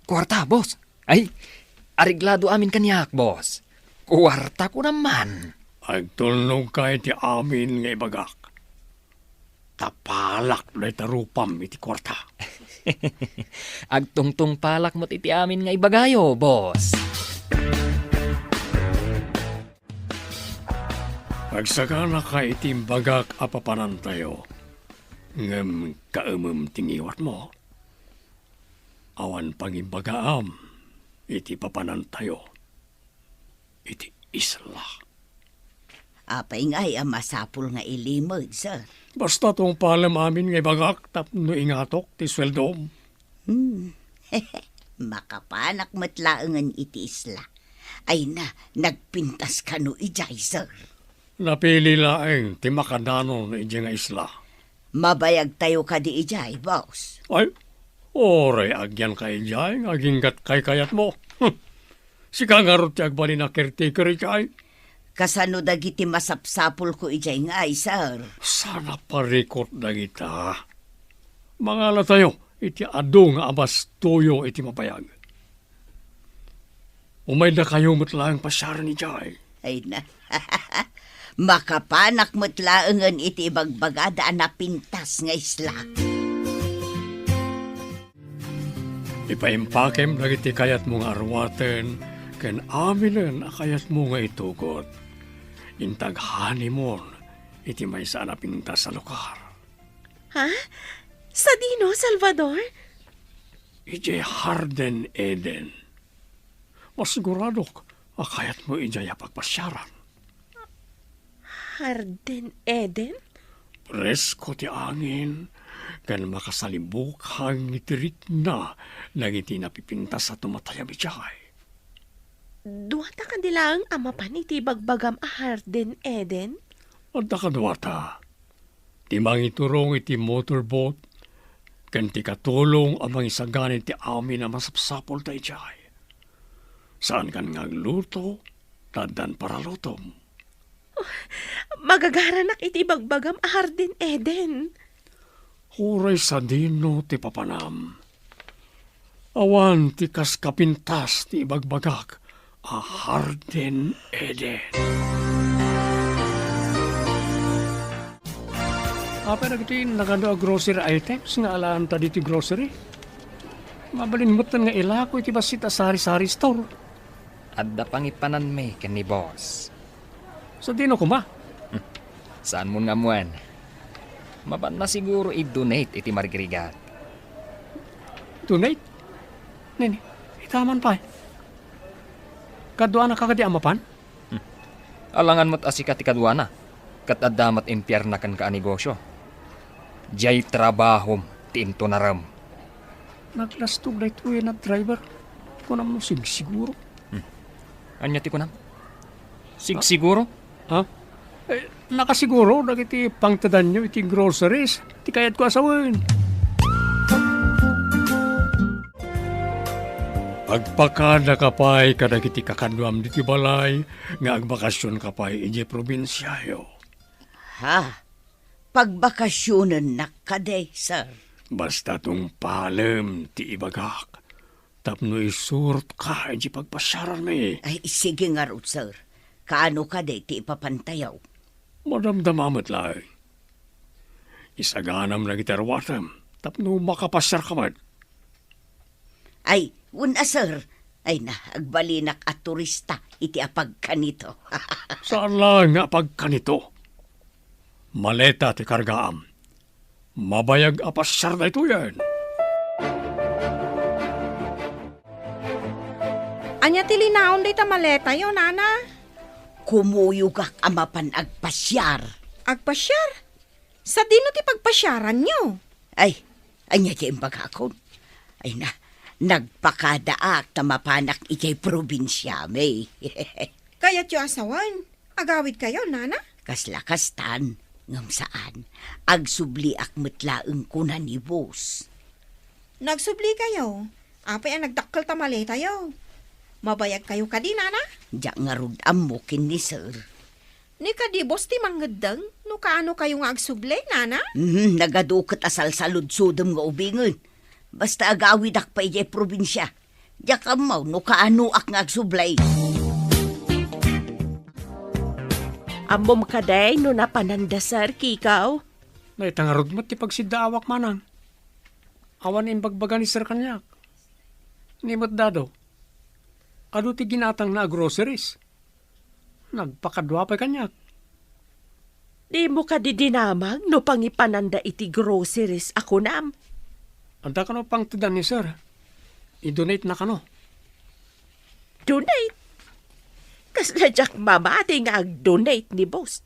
kuarta, boss? Ay, areglado amin kaniak, boss. Kuarta ko naman. Agtulnogka iti amin nga ibagak. Ta palak dayta rupam iti kuarta. Agtungtungpalak met iti amin nga ibagayo, boss. Agsaganaka iti imbagak a papanantayo, ngem kaemem ti ngiwatmo. Awan pangimbagaam iti papanantayo iti isla. Apay ngay a masapul nga ilimed, sir? Basta tungpalem amin nga ibagak tapno ingatok ti sueldom. Hmm. Makapanak met laengen iti isla. Ay na, nagpintas kano idiay, sir? Napili laeng ti makadanon idiay nga isla. Mabayagtayo kadi idiay, boss? Ay, uray agyanka idiay nga aginggat kaykayatmo. Sika ngarud ti agbalin a caretaker idiay. Kasano dagiti masapsapulko idiay nga ay, sir? Saan a parikut dagita. Mangalatayo iti adu nga abastoyo iti mabayag. Umaydakayo met laeng pasiaren idiay. Ay na. Makapanak met laengen iti ibagbagada a napintas nga isla. Ipaimpakem dagiti kayatmo nga arwaten ken aminen a kayatmo nga itugot. Inta ag-honeymoon iti maysa a napintas a lugar. Ha? Sadino, Salvador? Idiay Garden Eden. Masiguradok a kayatmo idiay a pagpasiaran. Garden Eden? Presko ti angin, ken makasalibukag iti rikna dagiti napipintas a tumatayab idiay. Duata kadi laeng a mapan iti ibagbagam a Garden Eden? Adda kaduata. Ti mangiturong iti motorboat, ken ti katulong a mangisagana iti amin a masapsapulda idiay. Saankan nga agluto, ta addan paralutom. Magagaranak iti ibagbagam a Garden Eden. Uray sadino ti papanam. Awan ti kas kapintas ti ibagbagak a Garden Eden. Apay dagiti nagadu a grocery items nga alaanta ditoy grocery? Mabalin metten nga ilako iti bassit a sari-sari store. Adda pangipananmi ken ni boss. Sadino koma? Saanmon nga ammoen. Mapanna siguro i-donate iti marigrigat. Donate? Nini, ita man pay. Kaduana ka kadi a mapan? Alangan met a sika ti kaduana, ket adda met impierna kenka a negosio. Diay trabahom ti intunarem. Naglastog daytoy a driver. Kunam no sigsiguro. Hmm. Ania ti kunam? Sigsiguro? Ha? Eh, nakasiguro dagiti pangtedanyo iti groceries ti kayatko a sawen. Agpakadaka pay kadagiti kakaduam ditoy balay nga agbakasionka pay idiay probinsiayo. Ha? Pagbakasionennak kadi, sir? Basta tungpalem ti ibagak tapno isurotka idiay pagpasiaranmi. Ay, sige ngarud, sir. Kaano kadi ti ipapantayo? Madamdama met laeng. Isaganam dagiti arwatem tapno makapasiarka met. Ay, wen a, sir. Ay na, agbalinak a turista iti apagkanito. Saan laeng nga apagkanito. Maleta ti kargaam. Mabayag a pasiar daytoyen. Ania ti linaon dayta maletayo, nana? Kumuyogak a mapan agpasiar. Agpasiar? Sadino ti pagpasiaranyo? Ay, ania ti imbagakon? Ay na, nagpakadaak ta mapanak idiay probinsiami. Kayatyo a sawen? Agawidkayo, nana? Kasla kastan, ngem saan. Agsubliak met laeng kuna ni boss. Nagsublikayo? Apay a nagdakkel ta maletayo? Mabayagkayo kadi, nana? Diak ngarud ammo ken ni sir. Ni kadi boss ti mangngeddeng no kaanokayo nga agsubli, nana? Mhm, nagadu ket a salsaludsodem nga ubingen. Basta agawidak pay idiay probinsia. Diak ammo no kaanoak nga agsubli. Ammom kadi no napananda, sir, Kikaw? Naita ngarud met ti pagsiddaawak, manang. Awan imbagbaga ni sir kaniak. Ni met Dado, adu ti ginatangna a groceries. Nagpakadua pay kaniak. Dimo kadi dinamag no pangipananda iti groceries a kunam? Adda kano pangtedan ni sir. I-donate na kano. Donate? Kasla diak mamati nga ag-donate ni boss.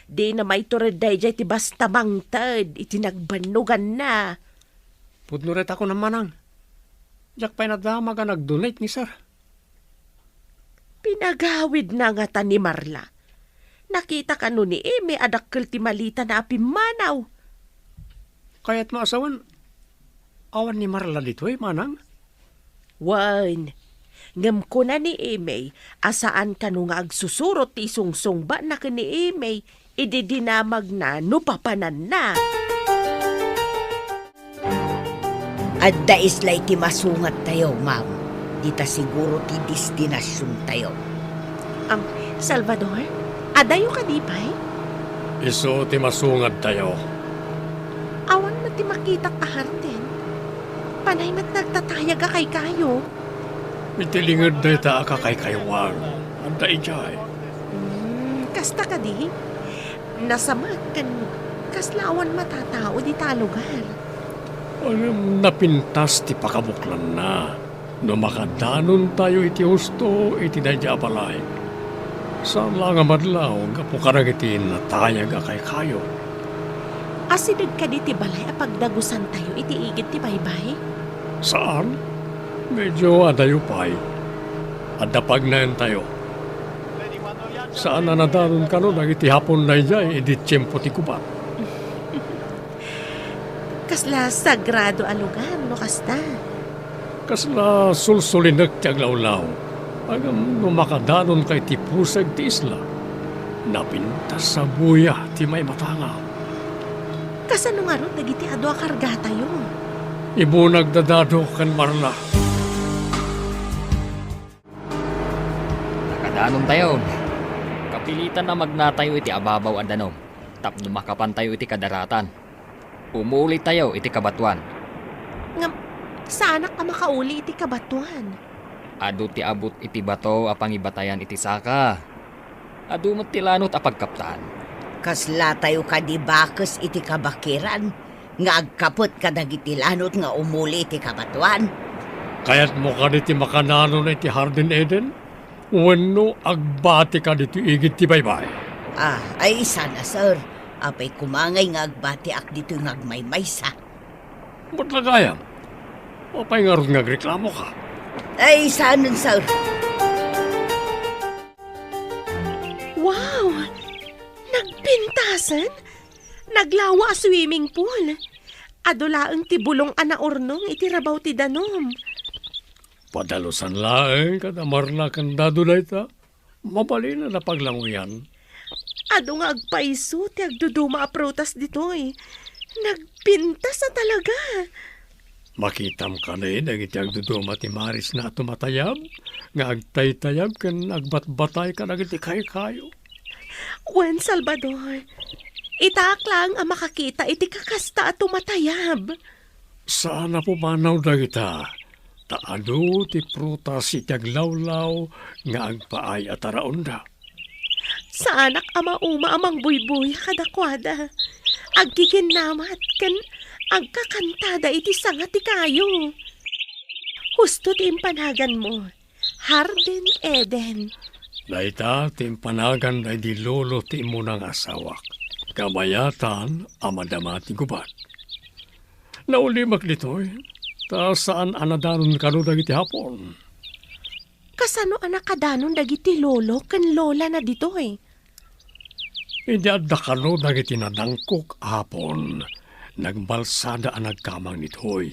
Dina maitured daydiay ti basta mangted iti nagbannoganna. Pudno ret a kunam, manang. Diak pay nadamag a nag-donate ni sir. Pinagawidna ngata ni Marla. Nakita kano ni Eme a dakkel ti maletana a pimmanaw. Kayatmo a sawen, awan ni Marla ditoy, manang? Wen, ngem kuna ni Eme a saan kano nga agsusurot ti isungsungbatna ken ni Eme idi dinamagna no papananna. Adda isla iti masungattayo, ma'am. Dita siguro ti destinasiontayo. Am, Salvador, adayo kadi pay? Isu ti masungattayo. Awan met ti makitak a hardin. Panay met nagtatayag a kaykayo. Iti linged dayta a kakaykayuan, adda idiay. Hmm, kasta kadi? Nasamak ken kasla awan matatao dita a lugar. Ngem napintas ti pakabuklanna. No makadanontayo iti husto iti daydiay a balay, saan la nga madlaw gapu kadagiti natayag a kaykayo. Asideg kadi ti balay a pagdagusantayo iti igid ti baybay? Saan. Medyo adayo pay. Adda pagnaentayo. Saan a nadanon kano dagiti Hapon daydiay idi tiempo ti gubat. Kasla sagrado a lugar no kasta. Kasla sulsulinek ti aglawlaw. Ngem no makadanonka iti puseg ti isla, napintas a buya ti maimatangam. Kasano ngarud dagiti adu a kargatayo? Ibunag da Dado ken Marla. Nakadanontayon. Kapilitan a magnatayo iti ababaw a danum tapno makapantayo iti kadaratan. Umulitayo iti kabatoan. Ngem, saanak a makauli iti kabatoan. Adu ti abut iti bato a pangibatayan iti saka. Adu met ti lanot a pagkaptan. Kaslatayo kadi bakes iti kabakiran nga agkaput kadagiti lanot nga umuli iti kabatoan? Kayatmo kadi ti makananon iti Hardin Eden? Wenno agbati kadi ti igid ti baybay? Ah, ay, sana, sir. Apay koma ngay nga agbatiak ditoy nga agmaymaysa? Met la gayam, apay ngarud nga agreklamoka? Ay, saanen, sir. Wow! Nagpintasen? Naglawa a swimming pool. Adu laeng ti bulong a naurnong iti rabaw ti danum. Padalusan laeng kada Marla ken Dado dayta. Mabalin a napaglanguyan. Adu nga agpayso ti agduduma a prutas ditoy. Nagpintas a talaga. Makitam kadi dagiti agduduma ti marisna a tumatayab, nga agtaytayab ken agbatbatay kadagiti kaykayo? Wen, Salvador, itaak laeng a makakita iti kakasta a tumatayab. Saan a pumanaw dagita, ta adu ti prutas iti aglawlaw nga agpaay a taraonda. Saanak a mauma a mangbuybuya kadakuada. Aggiginnamat ken agkakantada iti sanga ti kayo. Husto ti impanaganmo, Hardin Eden. Dayta ti impanagan daydi lolo ti immuna nga asawak. Kabayatan a madama ti gubat. Naulimek ditoy, ta saan a nadanon kano dagiti Hapon. Kasano a nakadanon dagiti lolo ken lolana ditoy? Idi adda kano dagiti nadangkok a Hapon, nagbalsada a nagkamang ditoy.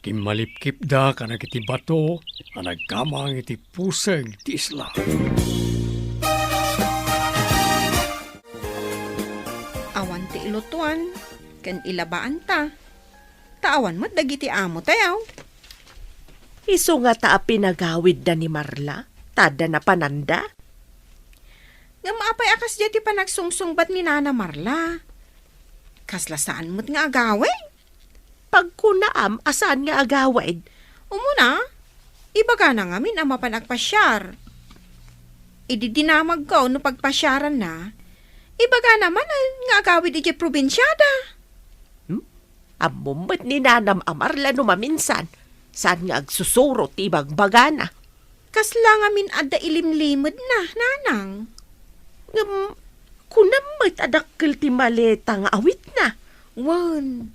Kimmalipkipda kadagiti bato a nagkamang iti puseg ti isla. Awan ti ilutuan ken ilabaanta. Ta awan met dagiti amotayo. Isu ngata a pinagawidda ni Marla, ta adda napananda? Ngem apay a kasdiay ti panagsungsungbat ni Nana Marla? Kasla saan met nga agawid? Pagkunaam a saan nga agawid? Umuna, ibagana ngamin a mapan agpasiar. Idi dinamagko no pagpasiaranna, ibagana manen nga agawid idiay probinsiada. Hmm? Ammom met ni Nanam a Marla no maminsan, saan nga agsusuro ti ibagbagana. Kasla ngamin adda ilimlimedna, Nanang. Ngem, kunam met a dakkel ti maleta nga awitna. Wen,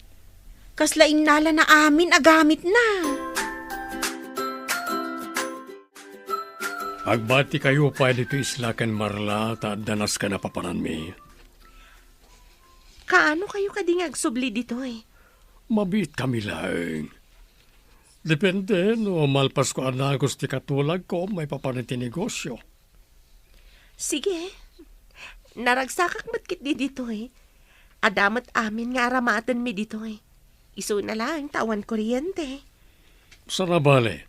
kasla innalana amin a gamitna. Agbatikayo pay ditoy isla ken Marla ta adda nasken a papananmi. Kaano kayo kadi nga agsubli ditoy? Mabiit kami laeng. Depende no malpasko a nagus ti katulagko maipapan iti negosio. Sige. Naragsakak met ketdi ditoy. Adda met amin nga aramatenmi ditoy. Isuna laeng ta awan kuryente. Saan a bale,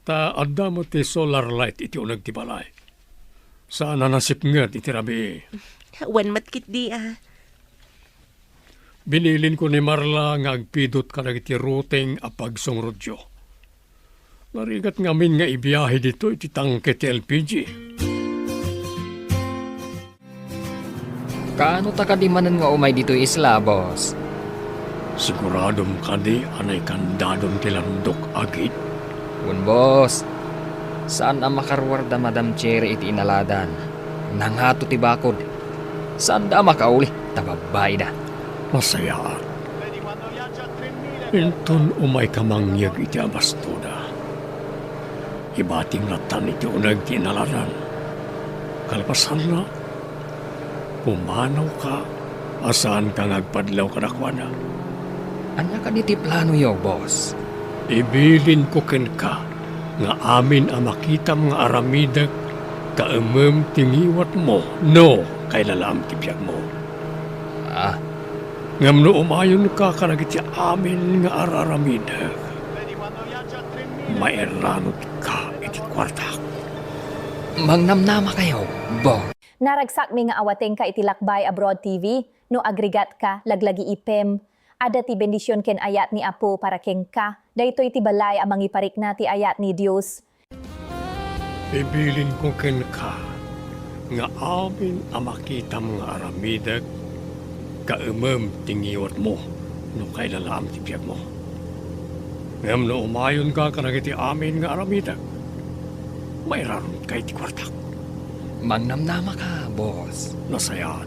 ta adda met ti solar light iti uneg ti balay. Saan a nasipnget iti rabii. Wen met ketdi a. Binilinko ni Marla nga agpidut kadagiti routing a pagsungrutyo. Narigat ngamin nga ibiahe ditoy ti tangke ti L P G. Kaano ta kadi manen nga umay ditoy isla, boss? Siguradom kadi a naikandadon ti landok a gate? Wen, boss. Saan a makaruar da Madam Cherry iti inaladan. Nangato ti bakod. Saanda a makauli, ta babbaida. Nasayaat. Inton umayka mangyeg iti abastoda, ibatim lattan iti uneg ti inaladan. Kalpasanna, pumanawka a saanka nga agpadlaw kadakuada. Ania kadi ti planoyo, boss? Ibilinko kenka nga amin a makitam nga aramidek kaemem ti ngiwatmo no kailalaam ti biagmo. Ah. Ngem no umayonka kadagiti amin nga ar-aramidek, mairanudka iti kuartak. Mangnamnamakayo, boss. Naragsakmi nga awatengka iti Lakbay Abroad T V. No agrigatka, laglagiipem. Adda ti bendision ken ayat ni Apo para kenka. Daytoy ti balay a mangiparikna ti ayat ni Dios. Ibilinko kenka nga amin a makitam nga aramidek, kaemem ti ngiwatmo no kailalaam ti biagmo. Ngem no umayonka kadagiti amin nga aramidek, mairaronka iti kuartak. Mangnamnamaka, boss. Nasayaat.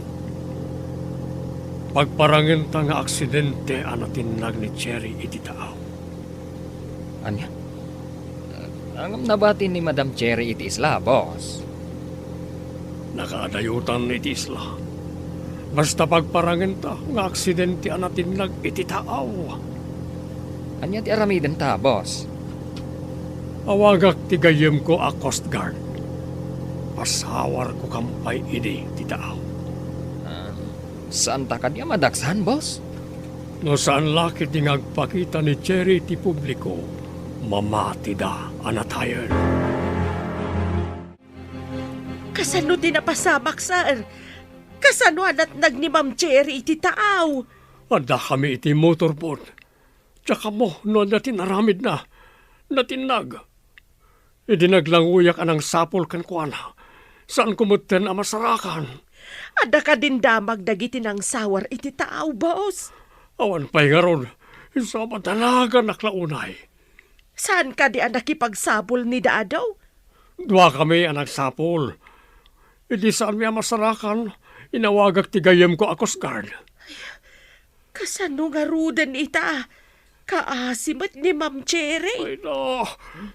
Pagparangenta nga aksidente a natinnag ni Cherry iti taaw. Ania? Ngem nabati ni Madam Cherry iti isla, boss. Nakaadayotan iti isla. Basta pagparangenta nga aksidente a natinnag iti taaw. Ania ti aramidenta, boss? Awagak ti gayyemko a Coast Guard. Pasawarko kampay idi ti taaw. Ah, saanta kadi a madaksan, boss? No saan la ketdi nga agpakita ni Cherry iti publiko, mamatida a natayen. Kasano ti napasamak, sir? Kasano a natnag ni Ma'am Cherry iti taaw? Addakami iti motorboat. Diak ammo no ania ti inaramidna. Natinnag. Idi naglangoyak a nangsapul kenkuana, saanko metten a masarakan. Adda kadin damag dagiti nangsawar iti taaw, boss? Awan pay ngarud, isu a madanaganak la unay. Saan kadi a nakipagsapul ni Dado? Duakami a nagsapul. Idi saanmi a masarakan, inawagak ti gayyemko a Coast Guard. Kasano ngaruden ita? Kaasi met ni Ma'am Cherry. Ay, na,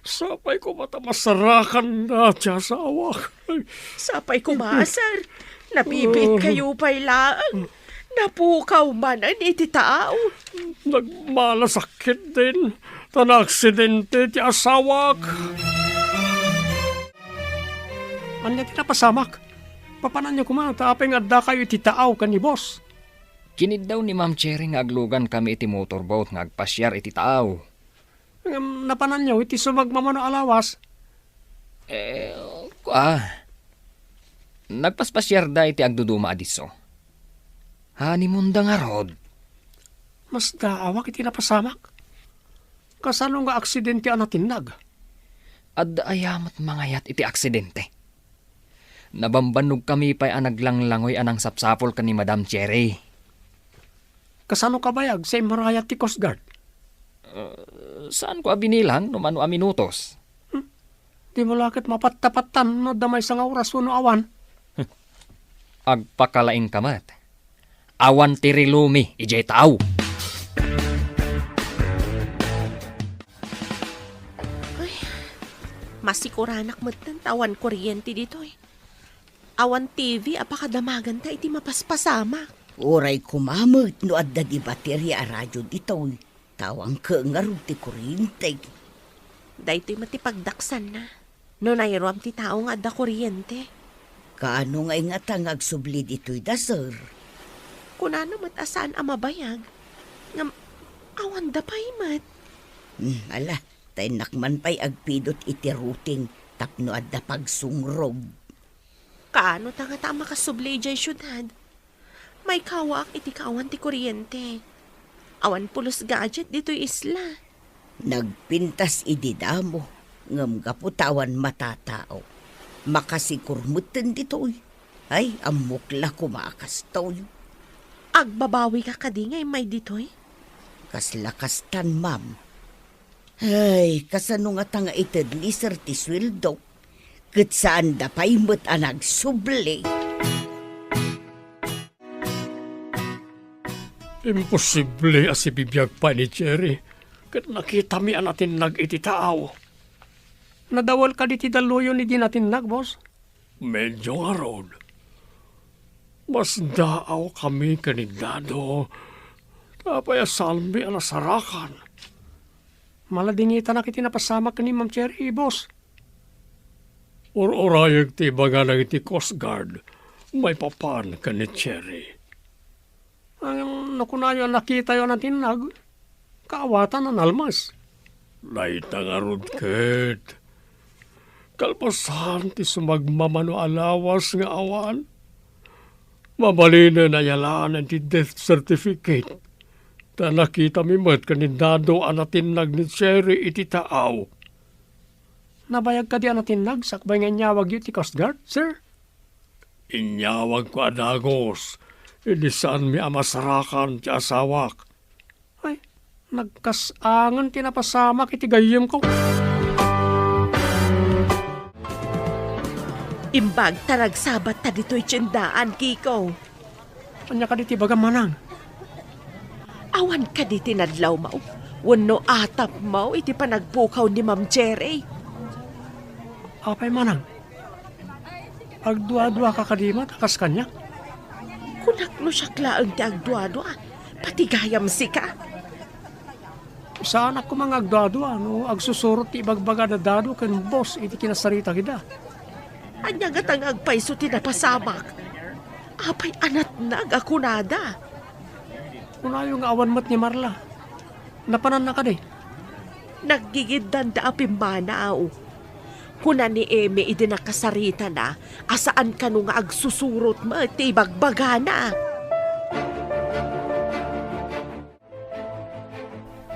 sapay koma ta masarakanna ti asawak. Ay. Sapay koma, sir. Nabibiit kayo pay laeng. Napukaw manen iti taaw. Nagmalasakit din, ta naaksidente ti asawak. Ania ti napasamak? Papananyo koma, ta apay nga addakayo iti taaw ken ni boss? Kiniddaw ni Ma'am Cherry nga aglugankami iti motorboat nga agpasiar iti taaw. Ngem napananyo iti sumagmamano a lawas? Eh, kua. Nagpaspasiarda iti agduduma a disso. Honeymoonda ngarud. Masdaawak iti napasamak. Kasano nga aksidente a natinnag? Adda aya met mangayat iti aksidente? Nabambannogkami pay a naglanglangoy a nangsapsapul ken ni Madam Cherry. Kasano kabayag sa immarayat ti Coast Guard? Uh, saanko a binilang no mano a minutos. Hmm? Dimo la ket mapattapattan no adda maysa nga oras wenno awan. Agpakalaingka met. Awan ti rilumi idiay taaw. Ay, Masikuranak metten ta awan kuryente ditoy. Awan T V a pakadamaganta iti mapaspasamak. Uray koma met no adda di bateria a radio ditoy, ta awan ket ngarud ti kuryente. Daytoy met ti pagdaksanna. No nairuam ti tao nga adda kuryente. Kaano ngay ngata nga agsubli ditoy da, sir? Kunana met a saan a mabayag. Ngem, awanda pay met. Hmm, ala, ta innak man pay agpidut iti routing tapno adda pagsungrog. Kaano ta ngata a makasubli idiay siudad? Maikawaak iti kaawan ti kuryente. Awan pulos gadget ditoy isla. Nagpintas idi damo, ngem gapu ta awan matatao, makasikur metten ditoy. Ay, ammok la koma a kastoy. Agbabawika kadi nga immay ditoy? Kasla kastan, ma'am. Ay, kasano ngata nga ited ni sir ti sueldo? Ket saanda pay met a nagsubli. Imposible a sibibiag pay ni Jerry ket nakitami a natinnag iti taaw. Nadawel kadi ti dalluyon idi natinnag, boss? Medyo ngarud. Masdaawkami ken ni Dado. Apay a saanmi a nasarakan? Maladingitanak iti napasamak ken ni Ma'am Cherry, boss. Ur-urayek ti ibagana iti Coast Guard maipapan ken ni Cherry. Ngem no kunayo a nakitayo a natinnag, kaawatan a nalmas. Dayta ngarud ket kalpasan ti sumagmamano a lawas nga awan. Mabalinen a yalaan ti death certificate. Ta nakitami met ken ni Dado a natinnag ni Cherry iti taaw. Nabayag kadi a natinnag sakbay nga inyawagyo ti Coast Guard, sir? Inyawagko a dagus, idi saanmi a masarakan ti asawak. Ay, nagkas-angen ti napasamak iti gayyemko. Imbag ta nagsabatta ditoy tiendaan, Kiko. Ania kadi ti ibagam, manang? Awan kadi ti nadlawmo wenno atapmo iti panagpukaw ni Ma'am Cherry? Apay, manang? Agduaduaka kadi met a kas kaniak? Kunak no siak laeng ti agduadua, pati gayam sika. Saanak koma nga agduadua no agsusurot ti ibagbaga da Dado ken Boss iti kinasarita kida. Ania ngata nga agpayso ti napasamak? Apay a natnag a kunada? Kunayo nga awan met ni Marla. Napananna kadi? Naggigiddanda a pimmanaw. Kuna ni Emi idi nakasaritana a saan kano nga agsusurot met ti ibagbagana.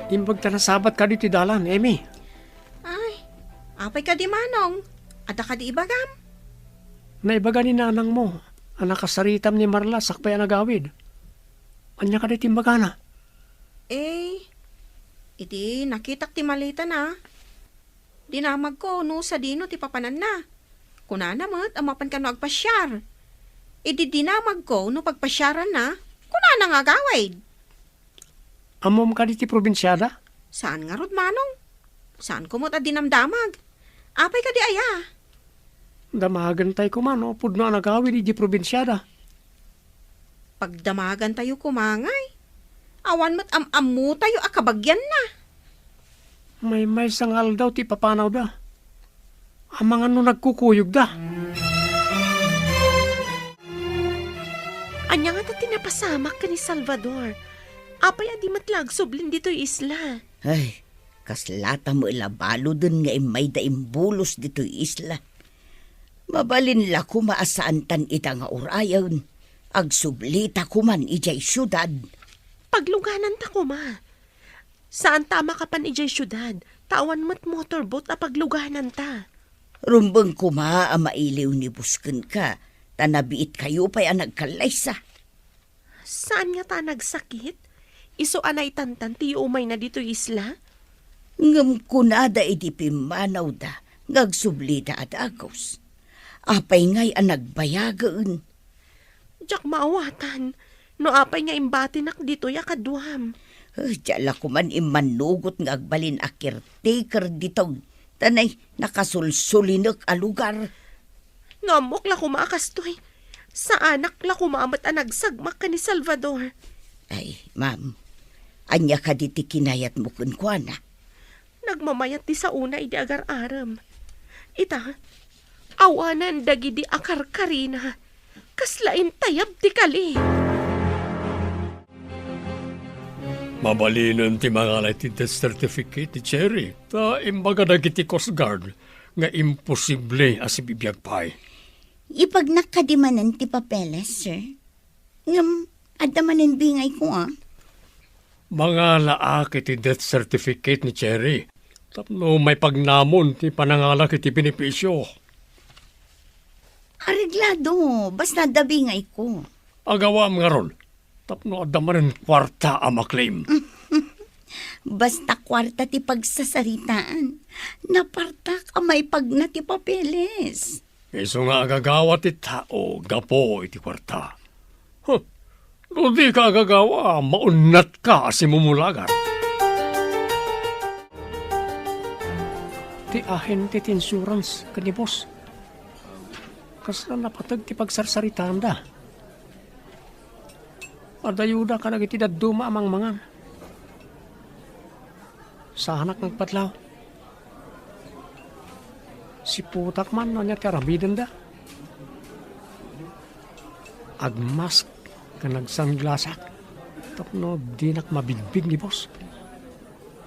Imbag ta nasabat kadi ti dalan, Emi. Ay, apay kadi, Manong? Adda kadi ibagam? Naibaga ni nanangmo a nakasaritam ni Marla sakbay a nagawid. Ania kadi ti imbagana? Eh, iti nakitak ti maletana, dinamagko no sadino ti papananna. Kunana met a mapan kano agpasiar. Idi dinamagko no pagpasiaranna, kunana nga agawid. Ammom kadi ti probinsiada? Saan ngarud, Manong. Saanko met a dinamdamag. Apay kadi aya? Damagentay koma no pudno a nagawid idiay probinsiada. Pagdamagantayo koma ngay. Awan met am-ammotayo a kabagianna. Maymaysa nga aldaw ti ipapanawda. Amangan no nagkukuyogda. Ania ngata ti napasamak ken ni Salvador? Apay a di met la agsublin ditoy isla? Ay, kaslata met la baluden nga immayda imbulos ditoy isla. Mabalin la koma a saantan ita nga urayen. Agsublita koman idiay siudad. Paglugananta koma. Saanta a makapan idiay siudad, ta awan met motorboat a paglugananta. Rumbeng koma a mailiw ni Boss kenka, ta nabiitkayo pay a nagkallaysa. Saan ngata a nagsakit? Isu a naitantan ti yuumayna ditoy isla? Ngem kunada iti pimmanawda nga agsublida a dagus. Apay ngay a nagbayagen? Diak maawatan no apay nga imbatinak ditoy a kaduam. Eh, diak la koman immannugot nga agbalin a caretaker ditoy. ta nay nakasulsulinek a lugar. No ammok la koma a kastoy, saanak la koma met a nagsagmak ken ni Salvador. Ay, ma'am, ania kadi ti kinayatmo kenkuana? Nagmamayat ti saona idi agar-arem. Ita, awanen dagidi a karkarina. Kasla intayab ti kali. Mabalinen ti mangala iti death certificate ni Cherry, ta imbaga dagiti Coast Guard nga imposible a sibibiag pay. Ipagnak kadi manen ti papeles, sir? Ngem, adda manen bingayko, a. Mangalaak iti death certificate ni Cherry tapno maipagnamon ti panangalak iti benepisio. Areglado, basta adda bingayko. Agawam ngarud, tapno adda manen kuarta a maklem. Basta kuarta ti pagsasaritaan, napartak a maipagna ti papeles. Isu nga agagawa ti tao gapu iti kuarta. Huh, no dika agagawa, maunnatka a simumulagan. Ti ahente ti insurance ken ni boss. Kasla napateg ti pagsarsaritaanda. Adayuda kadagiti dadduma a mangmangan. Saanak nga agpadlaw. Siputak man no ania ti aramidenda. Agmask ken agsunglassak tapno dinak mabigbig ni boss.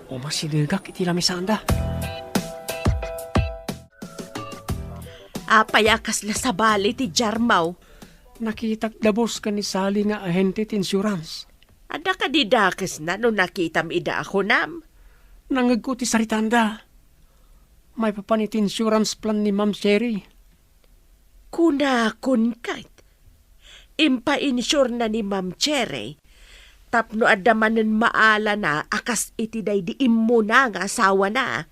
Umasidegak iti lamisaanda. Apay a kasla sabali ti jarmaw? Nakitak da boss ken ni Sally nga ahente ti insurance. Adda kadi dakesna no nakitam ida a kunam? Nangngegko ti saritanda. Maipapan iti insurance plan ni Ma'am Cherry. Kunakon ket, impainsure na ni Ma'am Cherry tapno adda manen maalana a kas iti daydi immuna nga asawana.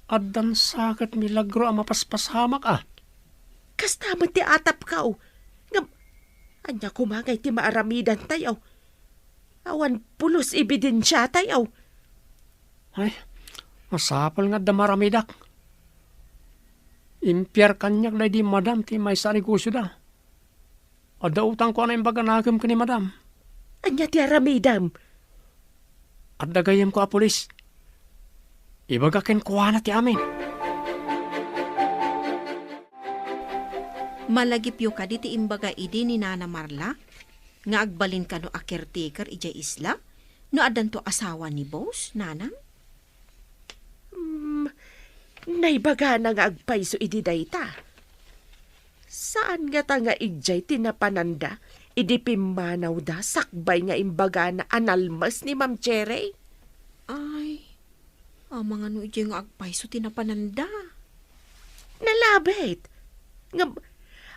Addan sa ket milagro a mapaspasamak a. Kasta met ti atapko. Ngem, ania koma ngay ti maaramidantayo? Awan pulos ebidensiatayo. Ay, masapul nga adda maaramidak. Impiar kaniak daydi madam ti maysa a negosioda. Adda utangko a naimbag a nakem ken ni madam. Ania ti aramidem? Adda gayyemko a pulis. Ibaga kenkuana ti amin. Malagipyo kadi ti imbaga idi ni Nana Marla nga agbalin kano a caretaker idiay isla no addanto asawa ni boss, nanang? Hmm, naibagana nga agpayso idi dayta. Saan ngata nga idiay ti napananda idi pimmanawda sakbay nga imbagana a nalmes ni Ma'am Cherry? Ay, amangan no idiay nga agpayso ti napananda. Nalabit. Ngem,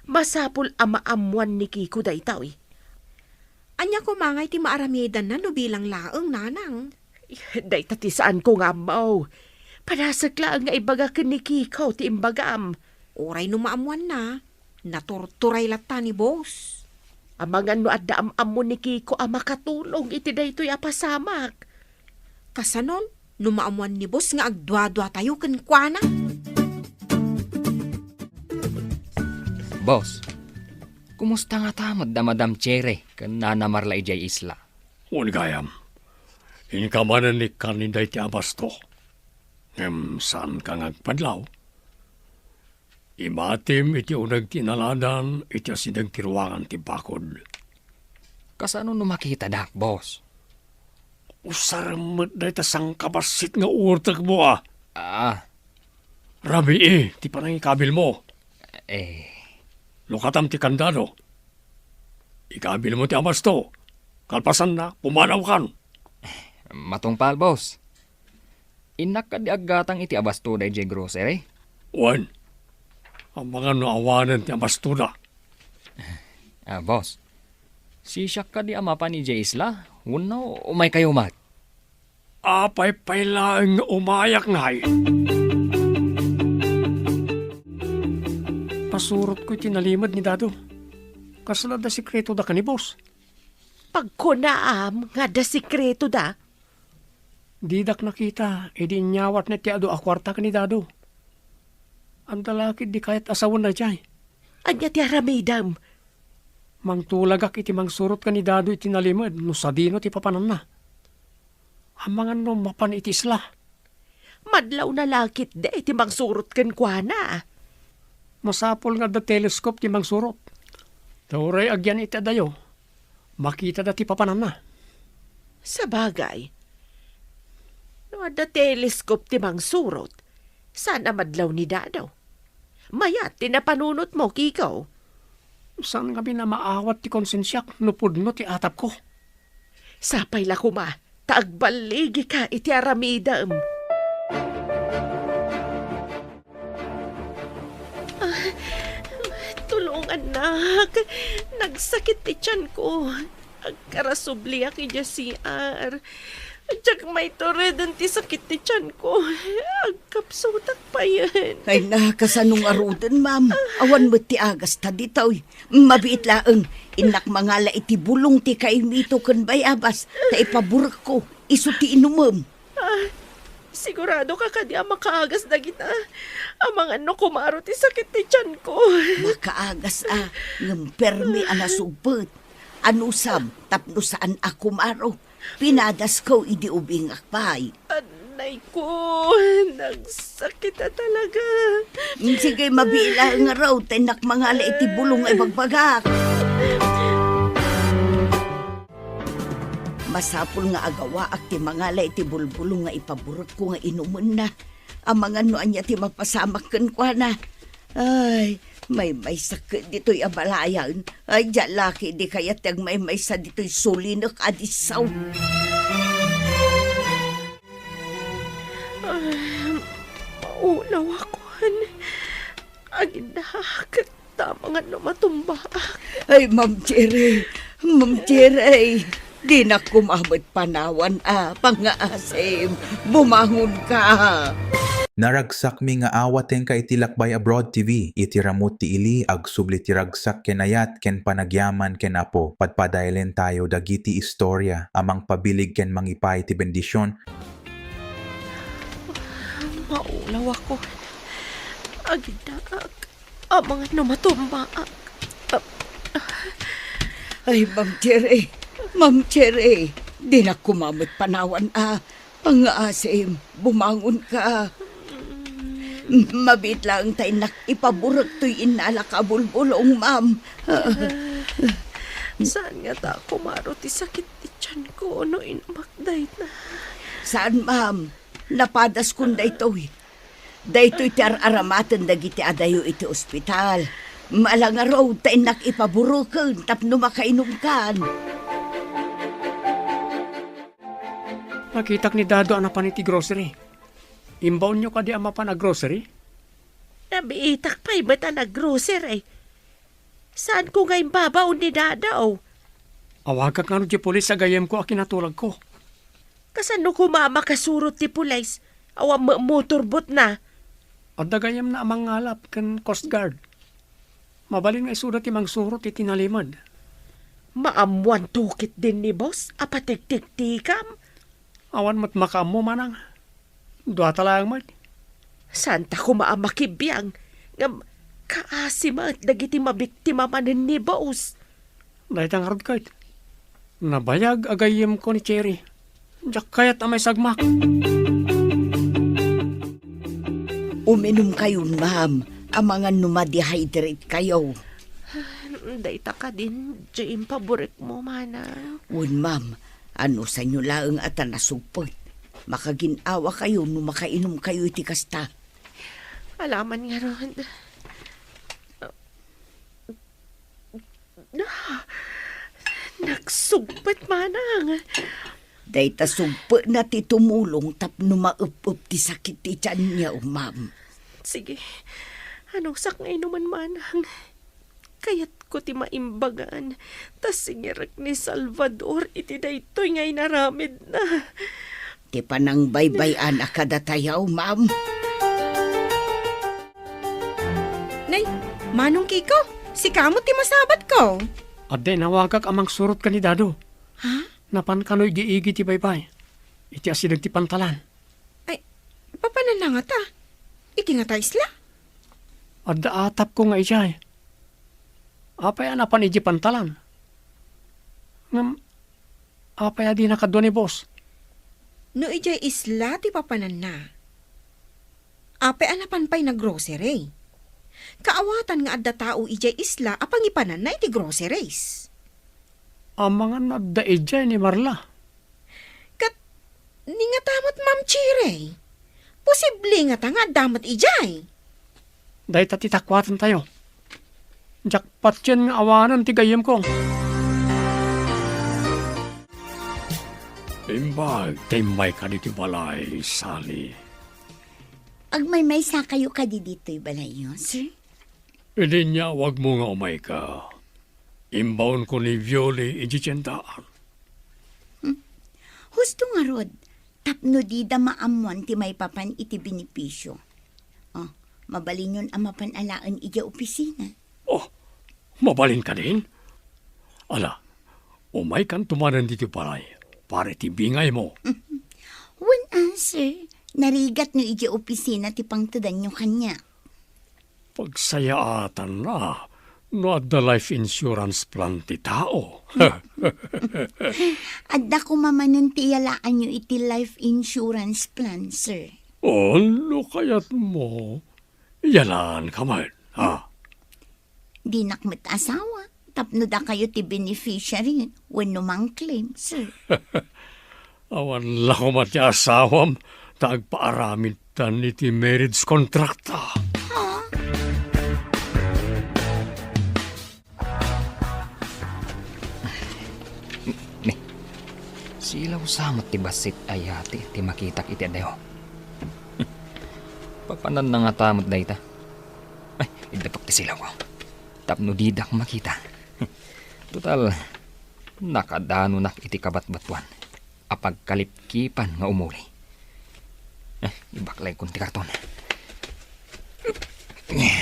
masapul a maammuan ni Kiko daytoy. Ania koma ngay ti maaramidanna no bilang laeng, nanang? Dayta ti saanko nga ammo. Padasek laeng nga ibaga ken ni Kiko ti imbagam. Uray no maammuanna, naturturay latta ni boss. Amangan no adda am-ammo ni Kiko a makatulong iti daytoy a pasamak. Kasanon, no maammuan ni boss nga agduaduatayo kenkuana? Boss, kumusta ngata met da Madam Cherry ken Nana Marla idiay isla? Wen gayam, inka manen ni kanida iti abasto. Ngem saanka nga agpadlaw? Imatim iti uneg ti inaladan iti asideg ti ruangan ti bakod. Kasano no makitadak, boss? Usarem met dayta sangkabassit nga uurtekmo a. Ah. Rabii ti panangikabilmo. Eh. Lukatam ti kandado. Ikabilmo ti abasto. Kalpasanna, pumanawkan. Matungpal, boss. Innak kadi aggatang iti abasto daydiay grocery? Wen, amangan no awanen ti abastoda. Ah, boss. Sisiak kadi a mapan idiay isla? Wenno umaykayo met? Apay pay laeng nga umayak ngay? Pasurotko iti nalimed ni Dado. Kasla adda sekretoda ken ni boss? Pagkunaam nga adda sekretoda? Didak nakita idi inyawatna ti adu a kuarta ken ni Dado. Adda la ketdi kayat a sawen daydiay. Ania ti aramidem? Mangtulagak iti mangsurot ken ni Dado iti nalimed no sadino ti papananna. Amangan no mapan iti isla. Madlawna la ketdi ti mangsurot kenkuana. Masapul nga adda telescope ti mangsurot. Ta uray agyan iti adayo, makitada ti papananna. Sabagay, no adda telescope ti mangsurot, saan a madlaw ni Dado? Mayat ti napanunotmo, Kiko. Saan ngamin a maawat ti konsensiak no pudno ti atapko. Sapay la koma ta agballigika iti aramidem. Ah, tulongannak. Nagsakit ti tianko. Agkarasubliak idiay C R. Diak maitureden ti sakit ti tianko. Agkapsutak payen. Ay na, kasano ngaruden, ma'am? Awan met ti agasta ditoy. Mabiit laeng, innak mangala iti bulong ti kaimito ken bayabas, ta ipaburekko, isu ti inumem. Ah, sigurado ka kadi a makaagas dagita? Amangan no kumaro ti sakit ti tianko. Makaagas a, ngem permi a nasugpet. Anusam, tapno saan a kumaro? Pinadasko idi ubingak pay. Anay ko, nagsakit a talaga. Sige, mabiit laeng ngarud, ta innak mangala iti bulong nga ibagbagak. Masapul nga agawaak ti mangala iti bulbulong nga ipaburekko nga inumenna. Amangan no ania ti mapasamak kenkuana. Ay, maymaysak ditoy a balayan. Ay, diak la ketdi kayat ti agmaymaysa ditoy sulinek a disso. Ah, maulawakon. Agiddaak. Amangan no matumbaak. Ay, Ma'am Cherry, Ma'am Cherry, dinak koma met panawan a pangngaasim. Bumangonka. Naragsakmi nga awatenka iti Lakbay Abroad T V. Iti ramut ti ili, agsubli ti ragsak ken ayat ken panagyaman ken Apo. Padpadaelen tayo dagiti istorya a mangpabilig ken mangipaay ti bendision. Maulawakon. Agiddaak. Amangan no matumbaak. Ay, Ma'am Cherry. Ma'am Cherry, dinak koma met panawan a pangngaasim. Bumangonka. Mabiit laeng ta innak ipaburek toy innalak a bulbulong, ma'am. Saan ngata a kumaro ti sakit ti tianko no inumak dayta? Saan, ma'am. Napadaskon daytoy. Daytoy ti ar-aramaten dagiti adayo iti ospital. Ala ngarud ta innak ipabureken tapno makainumkan. Nakitak ni Dado a napan iti grocery. Imbaonyo kadi a mapan a grocery? Nabiitak pay met a nag-grocery. Saanko nga imbabaon ni Dado? Awagak ngarud ti pulis a gayyemko a kinatulagko. Kasano koma a makasurot ti pulis? Awan met motorboatna. Adda gayyemna a mangngalap ken Coast Guard. Mabalin nga isuda ti mangsurot iti nalimed. Maammoanto ketdin ni boss a patiktiktikam? Awan met makaammo, manang. Duata laeng met. Saanta koma a makibiang, ngem kaasi met dagiti mabiktima manen ni boss. Dayta ngarud ket, nabayag a gayyemko ni Cherry. Diak kayat a maisagmak. Uminumkayon, ma'am, amangan no ma-dehydrate kayo. Dayta kadin diay impaburekmo, manang. Wen, ma'am, anusanyo laeng a ta nasugpet. Makagin-awa kayo no makainom kayo iti kasta. Alaman ngarud. Ah, nagsugpet, manang. Dayta sugpetna ti tumulong tapno maep-ep ti sakit ti tianyo, ma'am. Sige, anusak nga inumen, manang. Kayatko ti maimbagan, ta singirek ni Salvador iti daytoy nga inaramidna. Ti panangbaybay-an a kadatayo, ma'am. Nay, Manong Kiko, sika met ti masabatko. Adda inawagak a mangsurot ken ni Dado. Ha? Napan kano igi-igi ti baybay. iti asideg ti pantalan. Ay, papananna ngata? Iti ngata isla? Adda atapko nga idiay. Apay a napan idiay pantalan? Ngem, apay a dina kadua ni boss? No idiay isla ti papananna, apay a napan pay naggrocery? Kaawatan nga adda tao idiay isla a pangipananna iti groceries. Amangan no adda idiay ni Marla. Ket ni ngata met, Ma'am Cherry, posible ngata nga adda met idiay. Dayta ti takuatantayo. Diak patien nga awanen ti gayyemko. Imbag ta immayka ditoy balay, Sally. Agmaymaysakayo kadi ditoy balayyo, sir? Idi inyawagmo nga umayka, imbaonko ni Violi idiay tiendaan. Hmm. Husto ngarud, tapno dida maammoan ti maipapan iti benepisio. Oh, mabalinyon a mapan alaen idiay opisina. Oh, mabalin kadin? Ala, umaykanto manen ditoy balay para iti bingaymo. Wen a, sir, narigat no idiay opisina ti pangtedanyo kaniak. Pagsayaatanna no adda life insurance plan ti tao. Adda koma manen ti iyalaanyo iti life insurance plan, sir. Oh, no kayatmo, iyalaanka met, ha? Dinak met asawa tapno dakayo ti beneficiary wenno mangclaim, sir. Awan la koma ti asawam ta agpaaramidtan iti marriage contract ta. Ha? Ni, silaw sa met ti bassit a yate ti makitak iti adayo. Papananna ngata met dayta. Ay, iddapak ti silawko tapno didak makita. Total, nakadanonak iti kabatbatuan a pagkalipkipan nga umuli. Eh, ibaklaykon ti karton. Eh,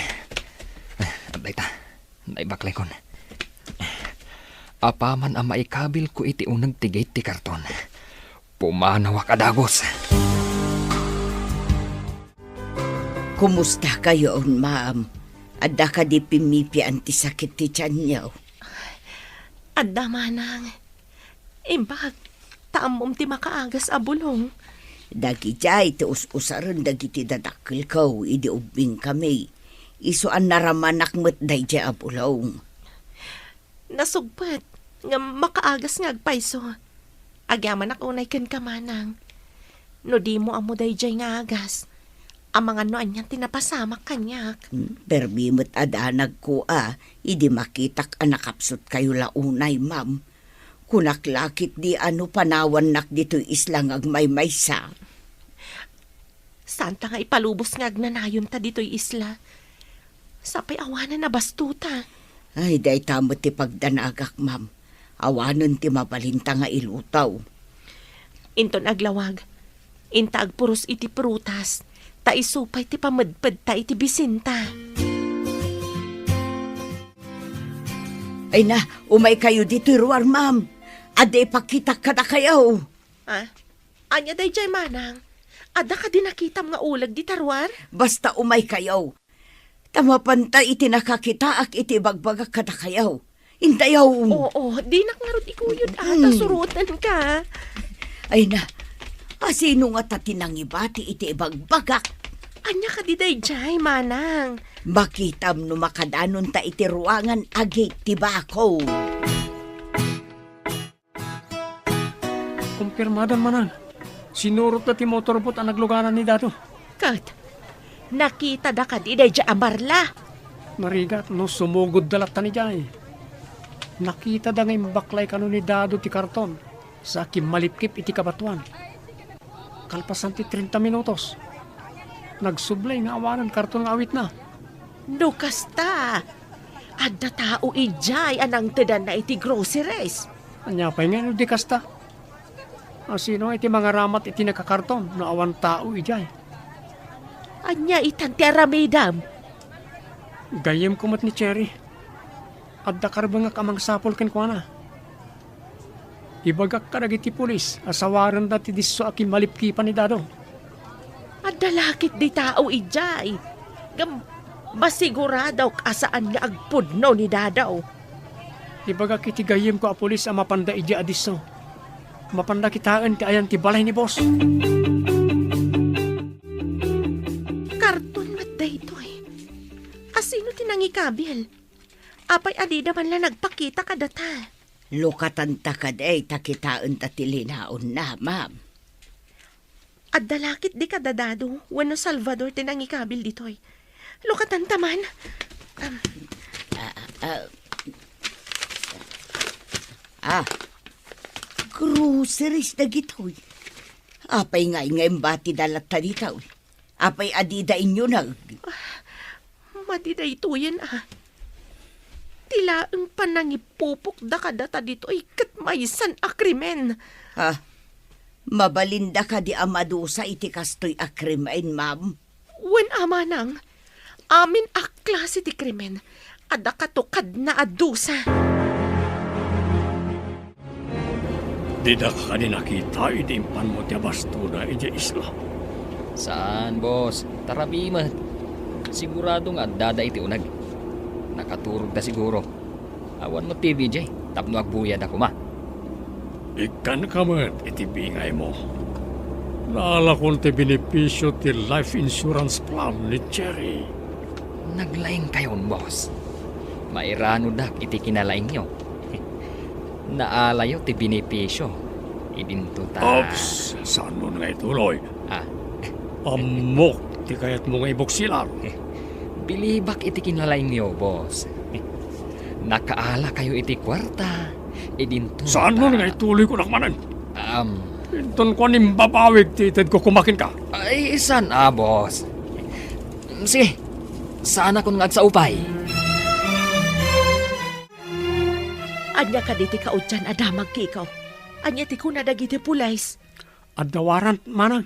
adda ita. Naibaklaykon. Apaman a maikabilko iti uneg ti gate ti karton, pumanawak a dagus. Kumusta kayon, ma'am? Adda kadi pimmipian ti sakit ti tianyo? Adda, manang. Imbag ta ammom ti makaagas a bulong. Dagidiay ti us-usaren dagiti dadakkelko idi ubbingkami. Isu a naramanak met daydiay a bulong. Nasugpet nga makaagas nga agpayso. Agyamanak unay kenka, manang. No dimo ammo daydiay nga agas, amangan no anian ti napasamak kaniak. Hmm, permi met a danagko a, idi makitak a nakapsutkayo la unay, ma'am. Kunak la ketdi a no panawannak ditoy isla nga agmaymaysa. Saanta nga ipalubos nga agnanayonta ditoy isla. Sapay awanen a bastota. Ay, dayta met ti pagdanagak, ma'am. Awanen ti mabalinta nga ilutaw. Inton aglawag, inta agpuros iti prutas, ta isu pay ti pamedpedta iti bisinta. Ay na, umaykayo ditoy ruar, ma'am. Adda ipakitak kadakayo. Ah, ania daydiay, manang? Adda kadi nakitam nga uleg dita ruar? Basta umaykayo. Ta mapanta iti nakakitaak iti ibagbagak kadakayo. Intayo. Oo, dinak ngarud ikuyod a ta Mm. surotenka. Ay na, asino ngata ti nangibati iti ibagbagak? Ania kadi daydiay, manang? Makitam no makadanonta iti ruangan a gate ti bako. Kumpirmadan, manang. Sinurotda ti motorboat a nagluganan ni Dado. Ket, nakitada kadi daydiay a Marla? Narigat no sumugodda latta idiay. Nakitada nga imbaklay kano ni Dado ti karton sa kimmalipkip iti kabatoan. Kalpasan ti treinta minutos, nagsublay nga awanen karton nga awitna. No kasta, adda tao idiay a nangtedanna iti groceries. Ania pay nga no di kasta? Asino iti mangaramat iti nakakarton no awan tao idiay? Ania itan ti aramidem? Gayyemko met ni Cherry. Adda karbengak a mangsapul kenkuana. Ibagak kadagiti pulis a sawarenda ti disso a kimmalipkipan ni Dado. Adda la ketdi tao idiay. Ngem masiguradok a saan nga agpudno ni Dado. Ibagak iti gayyemko a pulis a mapanda idiay a disso. Mapanda kitaen ti ayan ti balay ni boss. Karton met daytoy. Asino ti nangikabil? Apay a dida man la nagpakita kadata? Lukatanta kadi ta kitaenta ti linaonna, ma'am. Adda la ketdi kada Dado wenno Salvador ti nangikabil ditoy. Lukatanta man. Am. Ah, ah. Ah, groceries dagitoy. Apay nga, nga imbati dalatta ditoy? Apay a dida inyuneg? Ah, madi daytoyen a. Ti laeng panangipupokda kadata ditoy ket maysan a krimen. Ah, mabalinda kadi a madusa iti kastoy a krimen, ma'am? Wen a manang, amin a klase ti krimen, adda katukadna a dusa. Didak kadi nakita idi impanmo ti abastoda idiay isla? Saan, boss. Tarabi met. Sigurado nga addada iti uneg. Nakaturogda siguro. Awan met T V idiay tapno agbuyada koma. Ikkanka met iti bingaymo. Naalakon ti benepisio ti life insurance plan ni Jerry. Naglaingkayon, boss. Mairanodak iti kinalaingyo. Naalayo ti benepisio. Idinto ta. Ops, saanmo nga ituloy. Ah. Ammok ti kayatmo nga ibuksilan. Bilibak iti kinalaingyo, boss. Nakaala kayo iti kuarta. Idinto ta. Saanmo nga ituloy, kunak manen? Um. Inton kuan imbabawig ti itedko koma kenka. Ay, saan a, boss. Sige, saanakon nga agsaupay. Ania kadi ti kaudyan a damag, Kiko? Ania ti kuna dagiti pulis? Adda warrant, manang.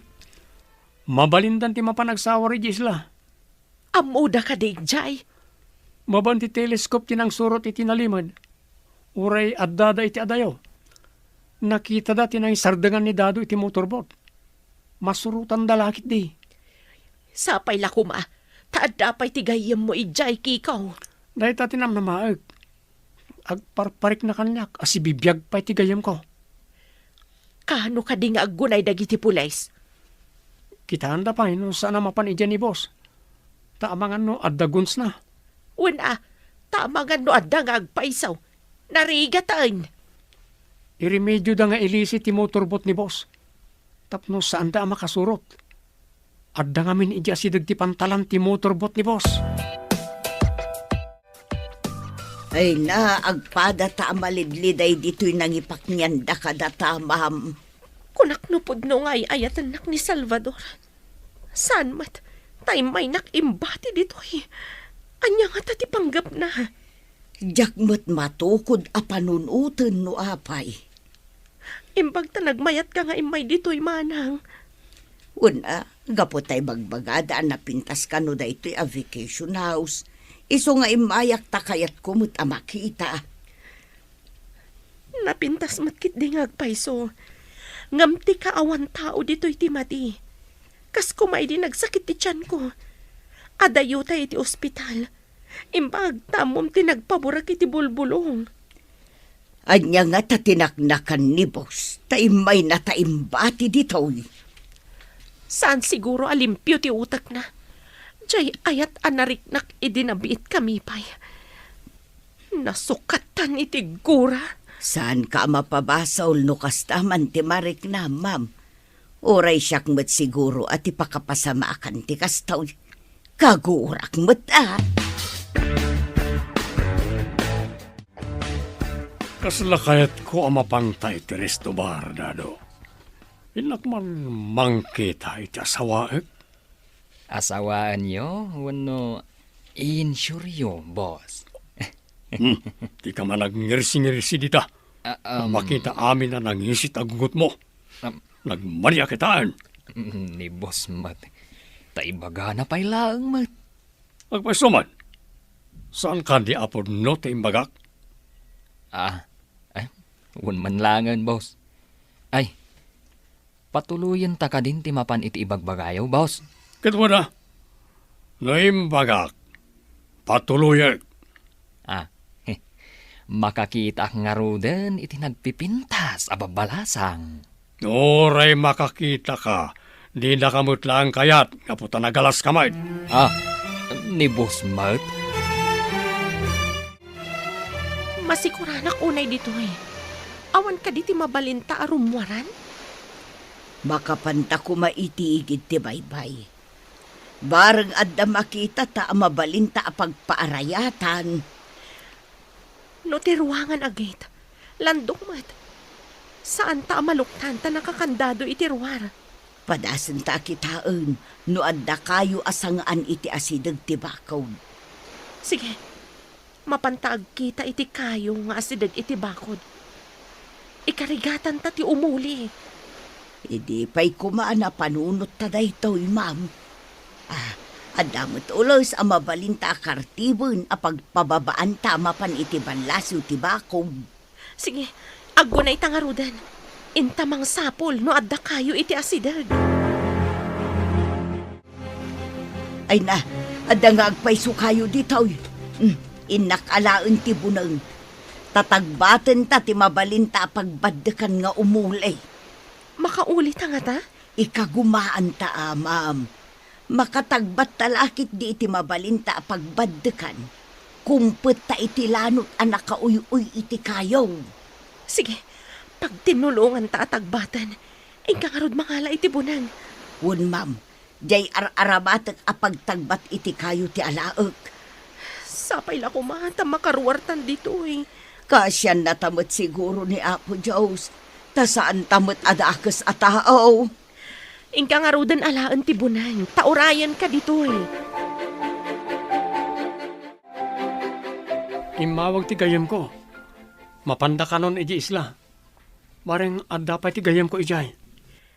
Mabalindan ti mapan agsawar idiay isla. Ammoda kadi idiay? Mabaen ti telescope ti nangsurot iti nalimed. Uray addada iti adayo. Nakitada ti nangisardengan ni Dado iti motorboat. Masurotanda la ketdi. Sapay la koma, ta adda pay ti gayyemmo idiay, Kiko. Dayta ti namnamaek. Agparparikna kaniak a sibibiag pay ti gayyemko. Kaano kadi nga aggunay dagiti pulis? Kitaenda pay no saan a mapan idiay ni boss. Ta amangan no adda gunsna. Wen a, ta amangan no adda nga agpayso. Narigaten. Iremedioda nga ilisi ti motorboat ni boss. Tapno saanda a makasurot. Adda ngamin idiay asideg ti pantalan ti motorboat ni boss. Ay na, agpadata a malidliday ditoy nangipaknianda kadata, ma'am. Kunak no pudno nga ay-ayatennak ni Salvador. Saan met, ta immaynak imbati ditoy. Ania ngata ti panggepna? Diak met matukod a panunoten no apay. Imbag ta nagmayatka nga immay ditoy, manang. Wen a, gapu ta ibagbagada a napintas kano daytoy a vacation house, isu nga immayak ta kayatko met a makita. Napintas met ketdi nga agpayso. Ngem ti kaawan tao ditoy ti madi. Kas koma idi nagsakit ti tianko. Adayo ta iti ospital. Imbag ta ammom ti nagpaburek iti bulbulong. Ania ngata ti naknakan ni boss, ta immayna ta imbati ditoy? Saan siguro a limpio ti utekna. Diay ayat a nariknak idi nabiitkami pay. Nasukatan iti gura. Saanka a mapabasol no kasta man ti mariknam, ma'am. Uray siak met siguro a ti pakapasamakan ti kastoy. Kagurak met a. Kasla kayatko a mapanta iti resto bar, Dado. Innak man mangkita iti asawaek? Asawaenyo wenno insuryo, boss? Hmm, dika man agngirsi-ngirsi dita. Ah, um, Makita amin a nangisit a gugutmo. Um, Nagmaniak kitaen. Ni boss met. Ta ibagana pay laeng met. Agpayso man. Saan kadi a pudno ti imbagak? Ah, eh? Wen man laengen, boss. Ay, patuloyenta kadin ti mapan iti ibagbagayo, boss? Ket wen a, no imbagak, patuloyek. Ah, makakitaak ngaruden iti nagpipintas a babbalasang. Uray makakitaka, dinaka met laeng kayat gapu ta nagalaska met. Ah, ni boss met? Masiguranak unay ditoy. Awan kadi ti mabalinta a rummuaran? Makapanta koma iti igid ti baybay. Bareng adda makitata a mabalinta a pagpaarayatan. No ti ruangan a gate, landok met. Saanta a maluktan ta nakakandado iti ruar. Padasenta a kitaen no adda kayo a sangaan iti asideg ti bakod. Sige, mapanta agkita iti kayo nga asideg iti bakod. Ikarigatanta ti umuli. Idi pay koma a napanunotta daytoy, ma'am. Ah, adda met ules a mabalinta a kartiben a pagpababaanta mapan iti ballasiw ti bakod. Sige, aggunayta ngaruden. Inta mangsapul no adda kayo iti asideg. Ay na, adda nga agpayso kayo ditoy. Hmm, innak alaen ti buneng. Tatagbatenta ti mabalinta a pagbaddekan nga umuli. Makaulita ngata? Ikagumaanta a, ma'am. Makatagbatta la ketdi iti mabalinta a pagbaddekan. Kumpetta iti lanot a nakauy-uy iti kayo. Sige, pagtinnulonganta a tagbaten. Inka ngarud mangala iti buneng. Wen, ma'am. Diay ar-arabatek a pagtagbat iti kayo ti alaek. Sapay la koma ta makaruartan ditoy. Kaasiannata met siguro ni Apo Dios, ta saanta met a dakes a tao. Inka ngaruden alaen ti buneng, ta urayenka ditoy. Immawag ti gayyemko. Mapanda kanon idiay isla. Bareng adda pay ti gayyemko idiay.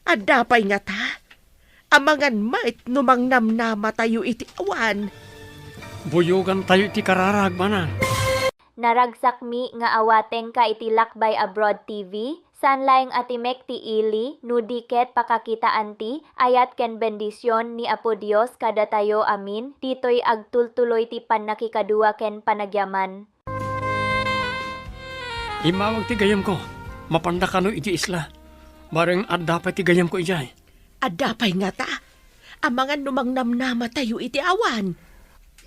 Adda pay ngata? Amangan met no mangnamnamatayo iti awan. Buyogantayo iti kararag, manang. Naragsakmi nga awatengka iti Lakbay Abroad T V, saan laeng a timek ti ili, no di ket pakakitaan ti ayat ken bendision ni Apo Dios kadatayo amin, ditoy agtultuloy ti pannakikadua ken panagyaman. Immawag ti gayyemko. Mapanda kano iti isla. Bareng adda pay ti gayyemko idiay. Adda pay ngata? Amangan no mangnamnamatayo iti awan.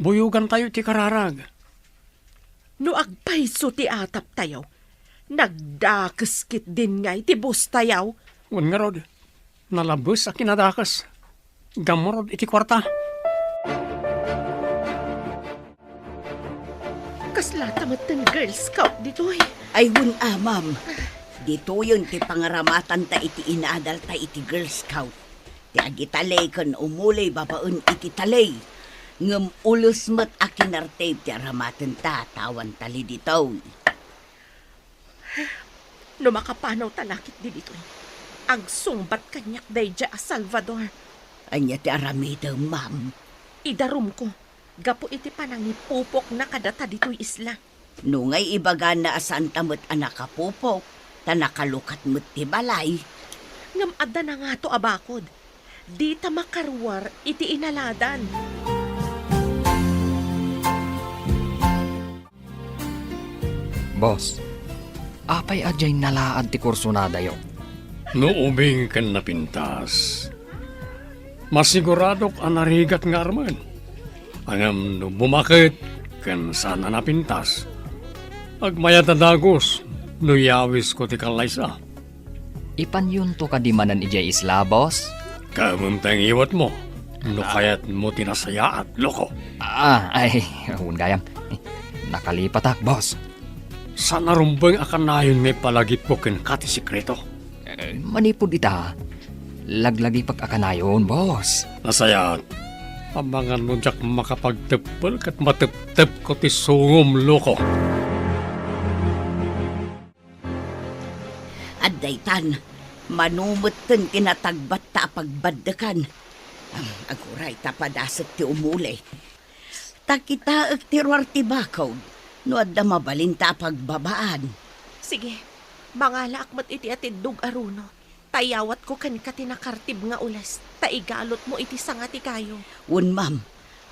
Buyogantayo ti kararag. No agpayso ti ataptayo, nagdakes ketdin ngay ti bostayo. Wen ngarud, nalabes a kinadakes. Gammurod iti kuarta. Kaslata metten Girl Scout ditoy. Ay, wen a, ma'am. Ditoyen ti pangaramatanta iti inadalta iti Girl Scout. Ti agitaley ken umuli babaen iti taley. Ngem ules met a kinartib ti aramatenta ta awan tali ditoy. No makapanawta la ketdi ditoy, agsungbat kaniak daydiay a Salvador. Ania ti aramidem, ma'am? Idarumko gapu iti panangipupokna kadata ditoy isla. No ngay ibagana a saanta met a nakapupok, ta nakalukat met ti balay. Ngem adda nangato a bakod. Dita makaruar iti inaladan. Boss, apay a diay nalaad ti kursonadayo? No ubing ken napintas, masiguradok a narigat nga armen. Ngem no bumaket ken saan a napintas, agmayat a dagus no yawisko ti kallaysa. Ipanyonto kadi manen idiay isla, boss? Kaemem ta ngiwatmo no kayatmo ti nasayaat, loko. Ah, ay, wen gayam. Nakalipatak, boss. Saan a rumbeng a kanayon nga ipalagipko kenka ti sekreto? Eh, manipud ita, laglagipek a kanayon, boss. Nasayaat. Amangan no diak makapagteppel ket mateptepko ti sungom, loko. Adda itan, mano metten ti natagbatta a pagbaddekan. Am, aguray ta padasek ti umuli. Ta kitaek ti ruar ti bakod, no adda mabalinta a pagbabaan. Sige, Mangalaak met iti atiddog a runo, ta iyawatko kenka ti nakartib nga ules, ta igalutmo iti sanga ti kayo. Wen, ma'am,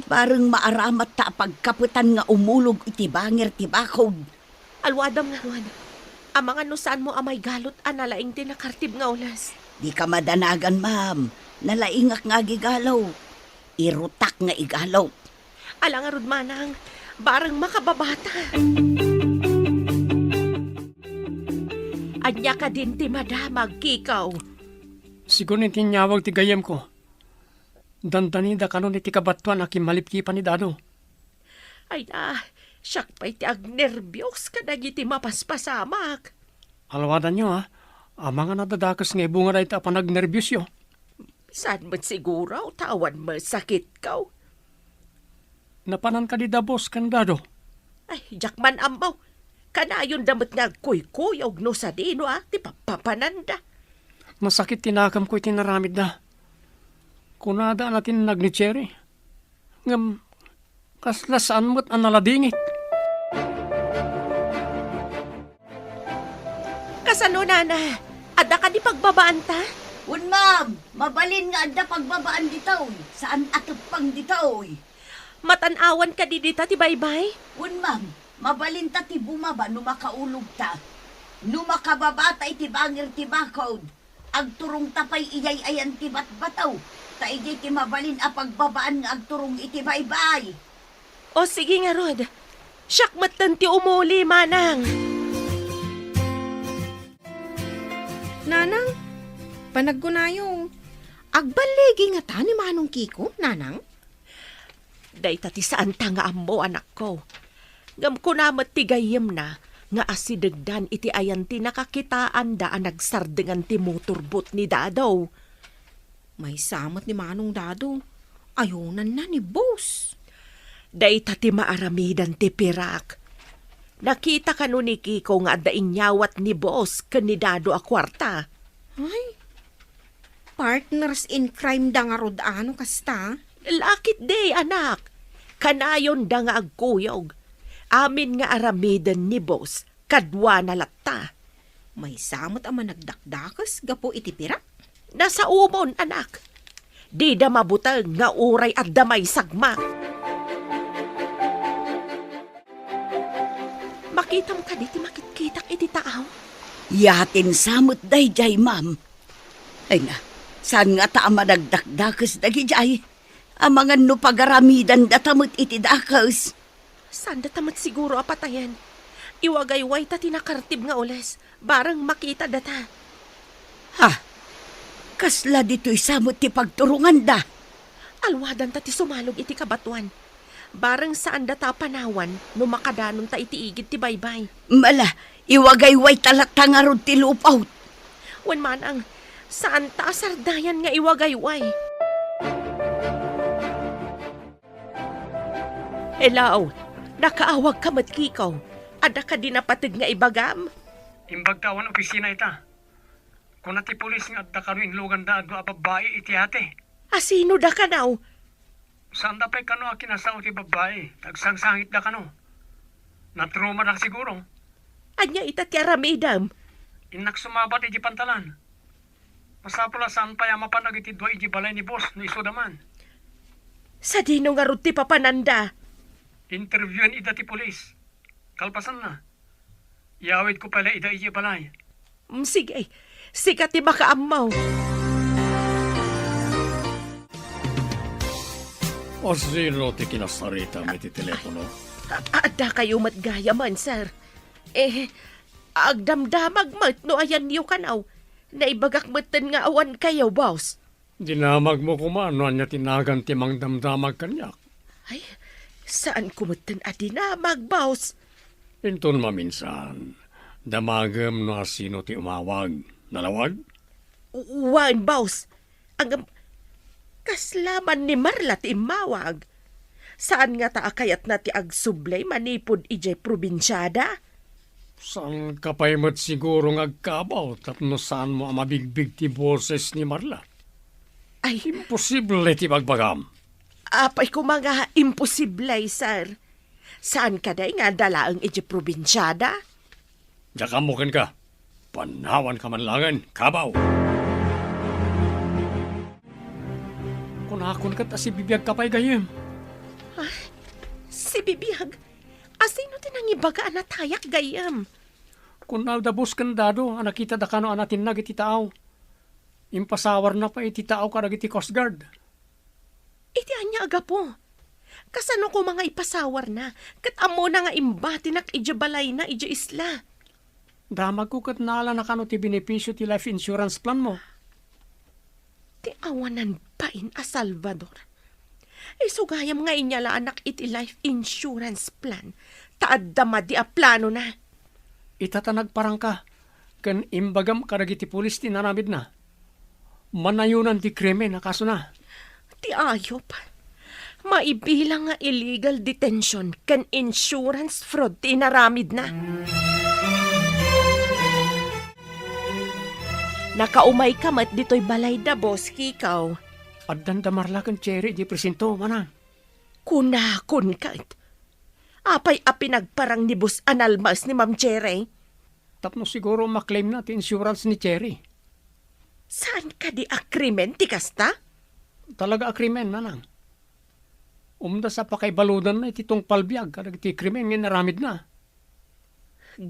bareng maaramat ta a pagkapetan nga umulog iti bangir ti bakod. Alwadam ngarud, amangan no saanmo a maigalut a nalaing ti nakartib nga ules. Dika madanagan, ma'am. Nalaingak nga agigalaw. Irutak nga igalaw. Ala ngarud, manang, bareng makababata. Ania kadin ti madamag, Kiko? Sigun iti inyawag ti gayyemko, dandanida kanon iti kabatoan a kimmalipkipan ni Dado. Ay na, siak pay ti agnerbios kadagiti mapaspasamak. Alwadanyo, a. Amangan a dadakes nga ibunga dayta a panagnerbiosyo. Saan met siguro ta awan masakitko? Napanan kadi da boss ken Dado? Ay, diak man ammo. Kanayonda met nga agkuykuyog no sadino a ti papapananda. Masakit ti nakemko iti naramidda. Kunada a natinnag ni Cherry. Ngem, kasla saan met a naladingit. Kasano, nana? Adda kadi pagbabaanta? Wen, ma'am. Mabalin nga adda pagbabaan ditoy. Saan a teppang ditoy. Matan-awan kadi dita ti baybay? Wen, ma'am. Mabalinta ti bumaba no makaulogta. No makababata iti bangir ti bakod, agturongta pay idiay ayan ti batbato, ta idiay ti mabalin a pagbabaan nga agturong iti baybay. O sige ngarud, siak metten ti umuli, manang. Nanang, panagkunayo, agballigi ngata ni Manong Kiko, nanang? Dayta ti saanta nga ammo, anakko. Ngem kuna met ti gayyemna nga asidegdan iti ayan ti nakakitaanda a nagsardengan ti motorboat ni Dado. Maysa met ni Manong Dado. Ayonanna ni boss. Dayta ti maaramidan ti pirak. Nakita kano ni Kiko nga adda inyawat ni boss ken ni Dado a kuarta? Ay, partners in crime da ngarud a no kasta? Lakit di, anak. Kanayonda nga agkuyog. Amin nga aramiden ni boss, kaduana latta. Maysa met a managdakdakes gapu iti pirak? Nasaomon, anak. Dida mabuteng nga uray adda maisagmak. Makitam kadi ti makitkitak iti taaw? Yatin sa met daydiay, ma'am. Ay na, saan ngata a managdakdakes dagidiay? Amangan no pagaramidandata met iti dakes. Saandata met siguro a patayen. Iwagaywayta ti nakartib nga ules, bareng makitadata. Ha? Kasla ditoy sa met ti pagturonganda? Alwadanta ti sumalog iti kabatoan. Bareng saandata a panawan no makadanonta iti igid ti baybay. Mala, iwagaywayta latta ngarud ti lupot. Wen manang, saanta a sardayan nga iwagayway. Hello, nakaawagka met, Kiko. Adda kadi napateg nga ibagam? Imbagta awan opisina ita. Kuna ti pulis nga adda kano inluganda a dua a babbai iti ate. Asino da kano? Saanda pay kano a kinasao ti babbai, tagsangsangitda kano. Natraumadak siguro. Ania ita ti aramidem? Innak sumabat iti pantalan. Masapul a saan pay a mapan dagiti dua iti balay ni boss no isuda man. Sadino ngarud ti papananda? Interviewen ida ti pulis. Kalpasanna, iyawidko pay la ida iti balay. Mm, sige, sika ti makaammo. Asino ti kinasaritam iti telepono? A-, adda kayo met gayamen, sir. Eh, agdamdamag met no ayanyo kano. Naibagak metten nga awan kayo, boss. Dinamagmo koma no ania ti nagan ti mangdamdamag kaniak. Ay, saanko metten a dinamag, boss. Inton maminsan, damagem no asino ti umawag. Nalawag? Wen, boss. Ngem, kasla man ni Marla ti immawag. Saan ngata a kayatna ti agsublay manipud idiay probinsiada? Saanka pay met siguro nga agkabaw tapno saanmo a mabigbig ti boses ni Marla? Ay. Imposible ti bagbagam. Apay koma nga imposible, sir. Saan kadi nga adda laeng idiay probinsiada? Diak ammo kenka. Panawanka man laengen, kabaw! Kunakon ket a sibibiagka pay, gayyem. Ah, sibibiag? Asino ti nangibaga a natayak, gayyem? Kuna da Boss ken Dado a nakitada kano a natinnag iti taaw. Impasawarna pay iti taaw kadagiti Coast Guard. Iti ania a gapu? Kasano koma nga ipasawarna ket ammona nga imbatinak idiay balayna idiay isla? Damagko ket naalana kano ti benepisio ti life insurance plan mo. Ti awanan bain a Salvador. Isu gayam nga inyalaanak iti life insurance plan ta adda madi a planona. Ita ta nagparangka ken imbagam kadagiti pulis ti inaramidna. Manayonan ti krimen a kasona. Ti ayup. Maibilang nga illegal detention ken insurance fraud ti inaramidna. Nakaumayka met ditoy balayda, Boss Kikaw. Addan da Marla ken Cherry idiay presinto, manang. Kunakon ket. Apay a pinagparang ni Boss Analmas ni Ma'am Cherry? Tapno siguro maklaimna ti insurance ni Cherry. Saan kadi a krimen ti kasta? Talaga a krimen, manang. Umdas a pakaibaludanna iti tungpal biag kadagiti krimen nga inaramidna.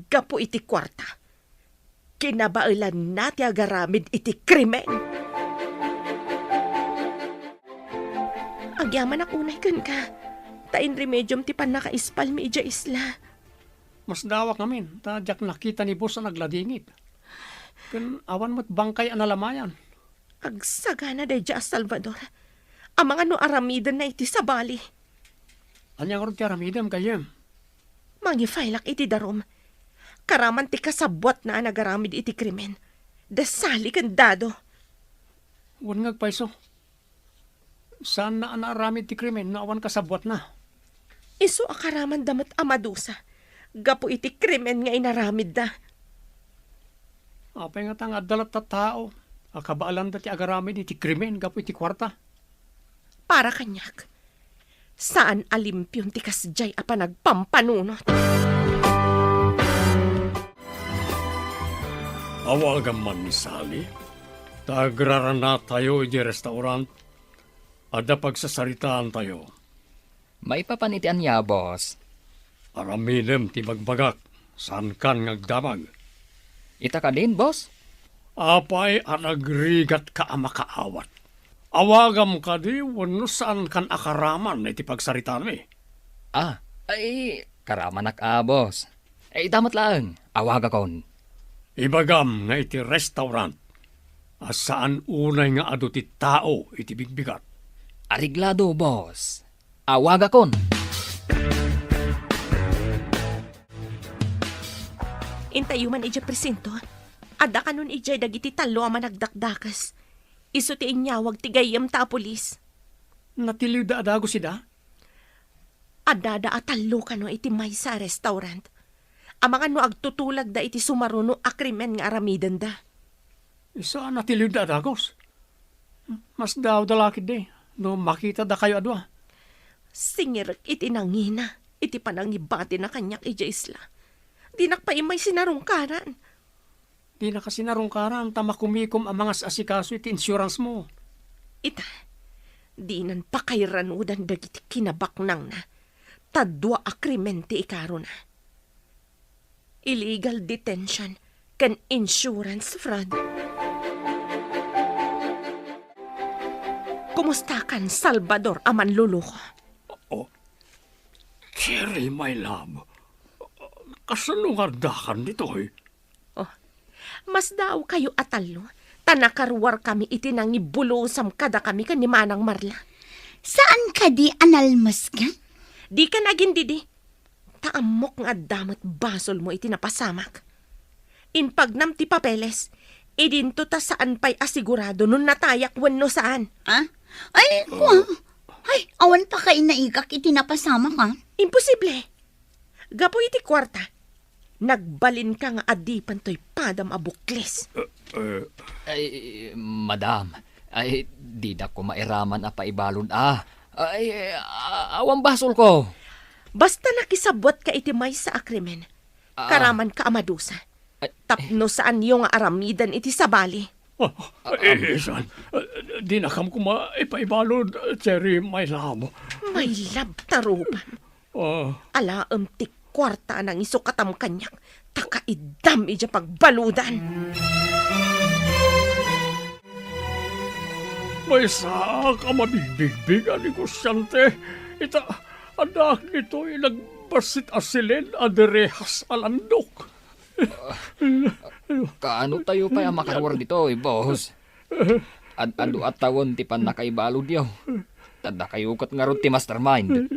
Gapu iti kuarta, kinabaelanna ti agaramid iti krimen. Agyamanak unay kenka, ta inremediom ti pannakaispalmi idiay isla. Masdaawak ngamin, ta diak nakita ni Boss a nagladingit. Ken awan met bangkay a nalamayan. Agsagana daydiay a Salvador. Amangan no aramidenna iti sabali. Ania ngarud ti aramidem, gayyem? Mangifaylak iti darum. Karaman ti kasabbuatna a nagaramid iti krimen. Da Sally ken Dado. Wen nga agpayso. Saanna a naaramid ti krimen no awan kasabbuatna. Isu a karamanda met a madusa gapu iti krimen nga inaramidda. Apay ngata nga adda latta tao a kabaelanda ti agaramid iti krimen gapu iti kuarta? Para kaniak, saan a limpion ti kasdiay a panagpampanunot. Awagam man ni Sally, ta agraranatayo idiay restaurant. Adda pagsasaritaantayo. Maipapan iti ania, boss? Aramidem ti ibagbagak, saankan nga agdamag. Ita kadin, boss? Apay a nagrigatka a makaawat? Awagam kadi wenno saankan a karaman iti pagsaritaanmi? Ah, ay, karamanak a, boss. Eh, ita met laeng, awagakon. Ibagam nga iti restaurant a saan unay nga adu ti tao iti bigbigat. Areglado, boss. Awagakon. Intayo man idiay presinto. Adda kanon idiay dagiti tallo a managdakdakes. Isu ti inyawag ti gayyemta a pulis. Natiliwda a dagus ida? Addada a tallo kano iti maysa a restaurant. Amangan no agtutulagda iti sumaruno a krimen nga aramidenda. Isu a natiliwda a dagus. Masdaawda la ketdi no makitada kayo a dua. Singirek iti nangina iti panangibatina kaniak idiay isla. Dinak pay immay sinarungkaran. Dinaka sinarungkaran ta makumikom a mangas-asikaso iti insurance mo. Ita, dinan pakairanudan dagiti kinabaknangna, ta dua a krimen ti ikarona. Illegal detention ken insurance fraud. Kumustakan, Salvador a manluluko? Oh, Cherry, my love. Kasano nga addakan ditoy? Oh, masdaawkayo a tallo, ta nakaruarkami iti nangibulosam kadakami ken ni Manang Marla. Saan kadi a nalmeskan? Dikan agindidi. Ta ammok nga adda met basolmo iti napasamak. Impagnam ti papeles, idinto ta saan pay a sigurado no natayak wenno saan. Ah? Ay, kua. Ay, awan pakainaigak iti napasamak, ah. Imposible. Gapu iti kuarta, nagbalinka nga adipen toy padam a buklis. Eh, eh. Ay, madam, ay, didak koma iraman a paibalud, ah. Ay, a-, awan basolko. Basta nakisabbuatka iti maysa a krimen, Ah. karamanka a madusa. Ay. tapno saanyo nga aramiden iti sabali. Ah, ah, eh, saan? Ah, dinakam koma ipaibalud, Cherry, my love. My love, tarupam. Ah. Alaem ti kuarta a nangisukatam kaniak, ta kaiddam idiay pagbaludan. Maysaak a mabigbigbig a negosiante. Ita, addaak ditoy nagbassit a siled a direhas a landok. Kaano tayo pay a makaruar ditoy, boss? Ad-adu a tawen ti pannakaibaludyo. Ta dakayo ket ngarud ti mastermind.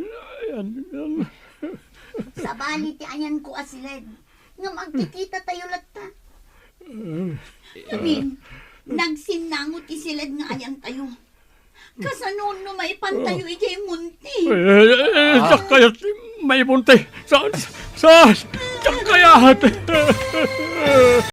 Sabali ti ayanko a siled, ngem agkikita tayo latta. Ngamin, nagsinnango ti siled nga ayantayo. Kasano no maipantayo idiay monte? Eh, eh, eh, diak kayat maimonte. Saan? Saan? Diak kayat.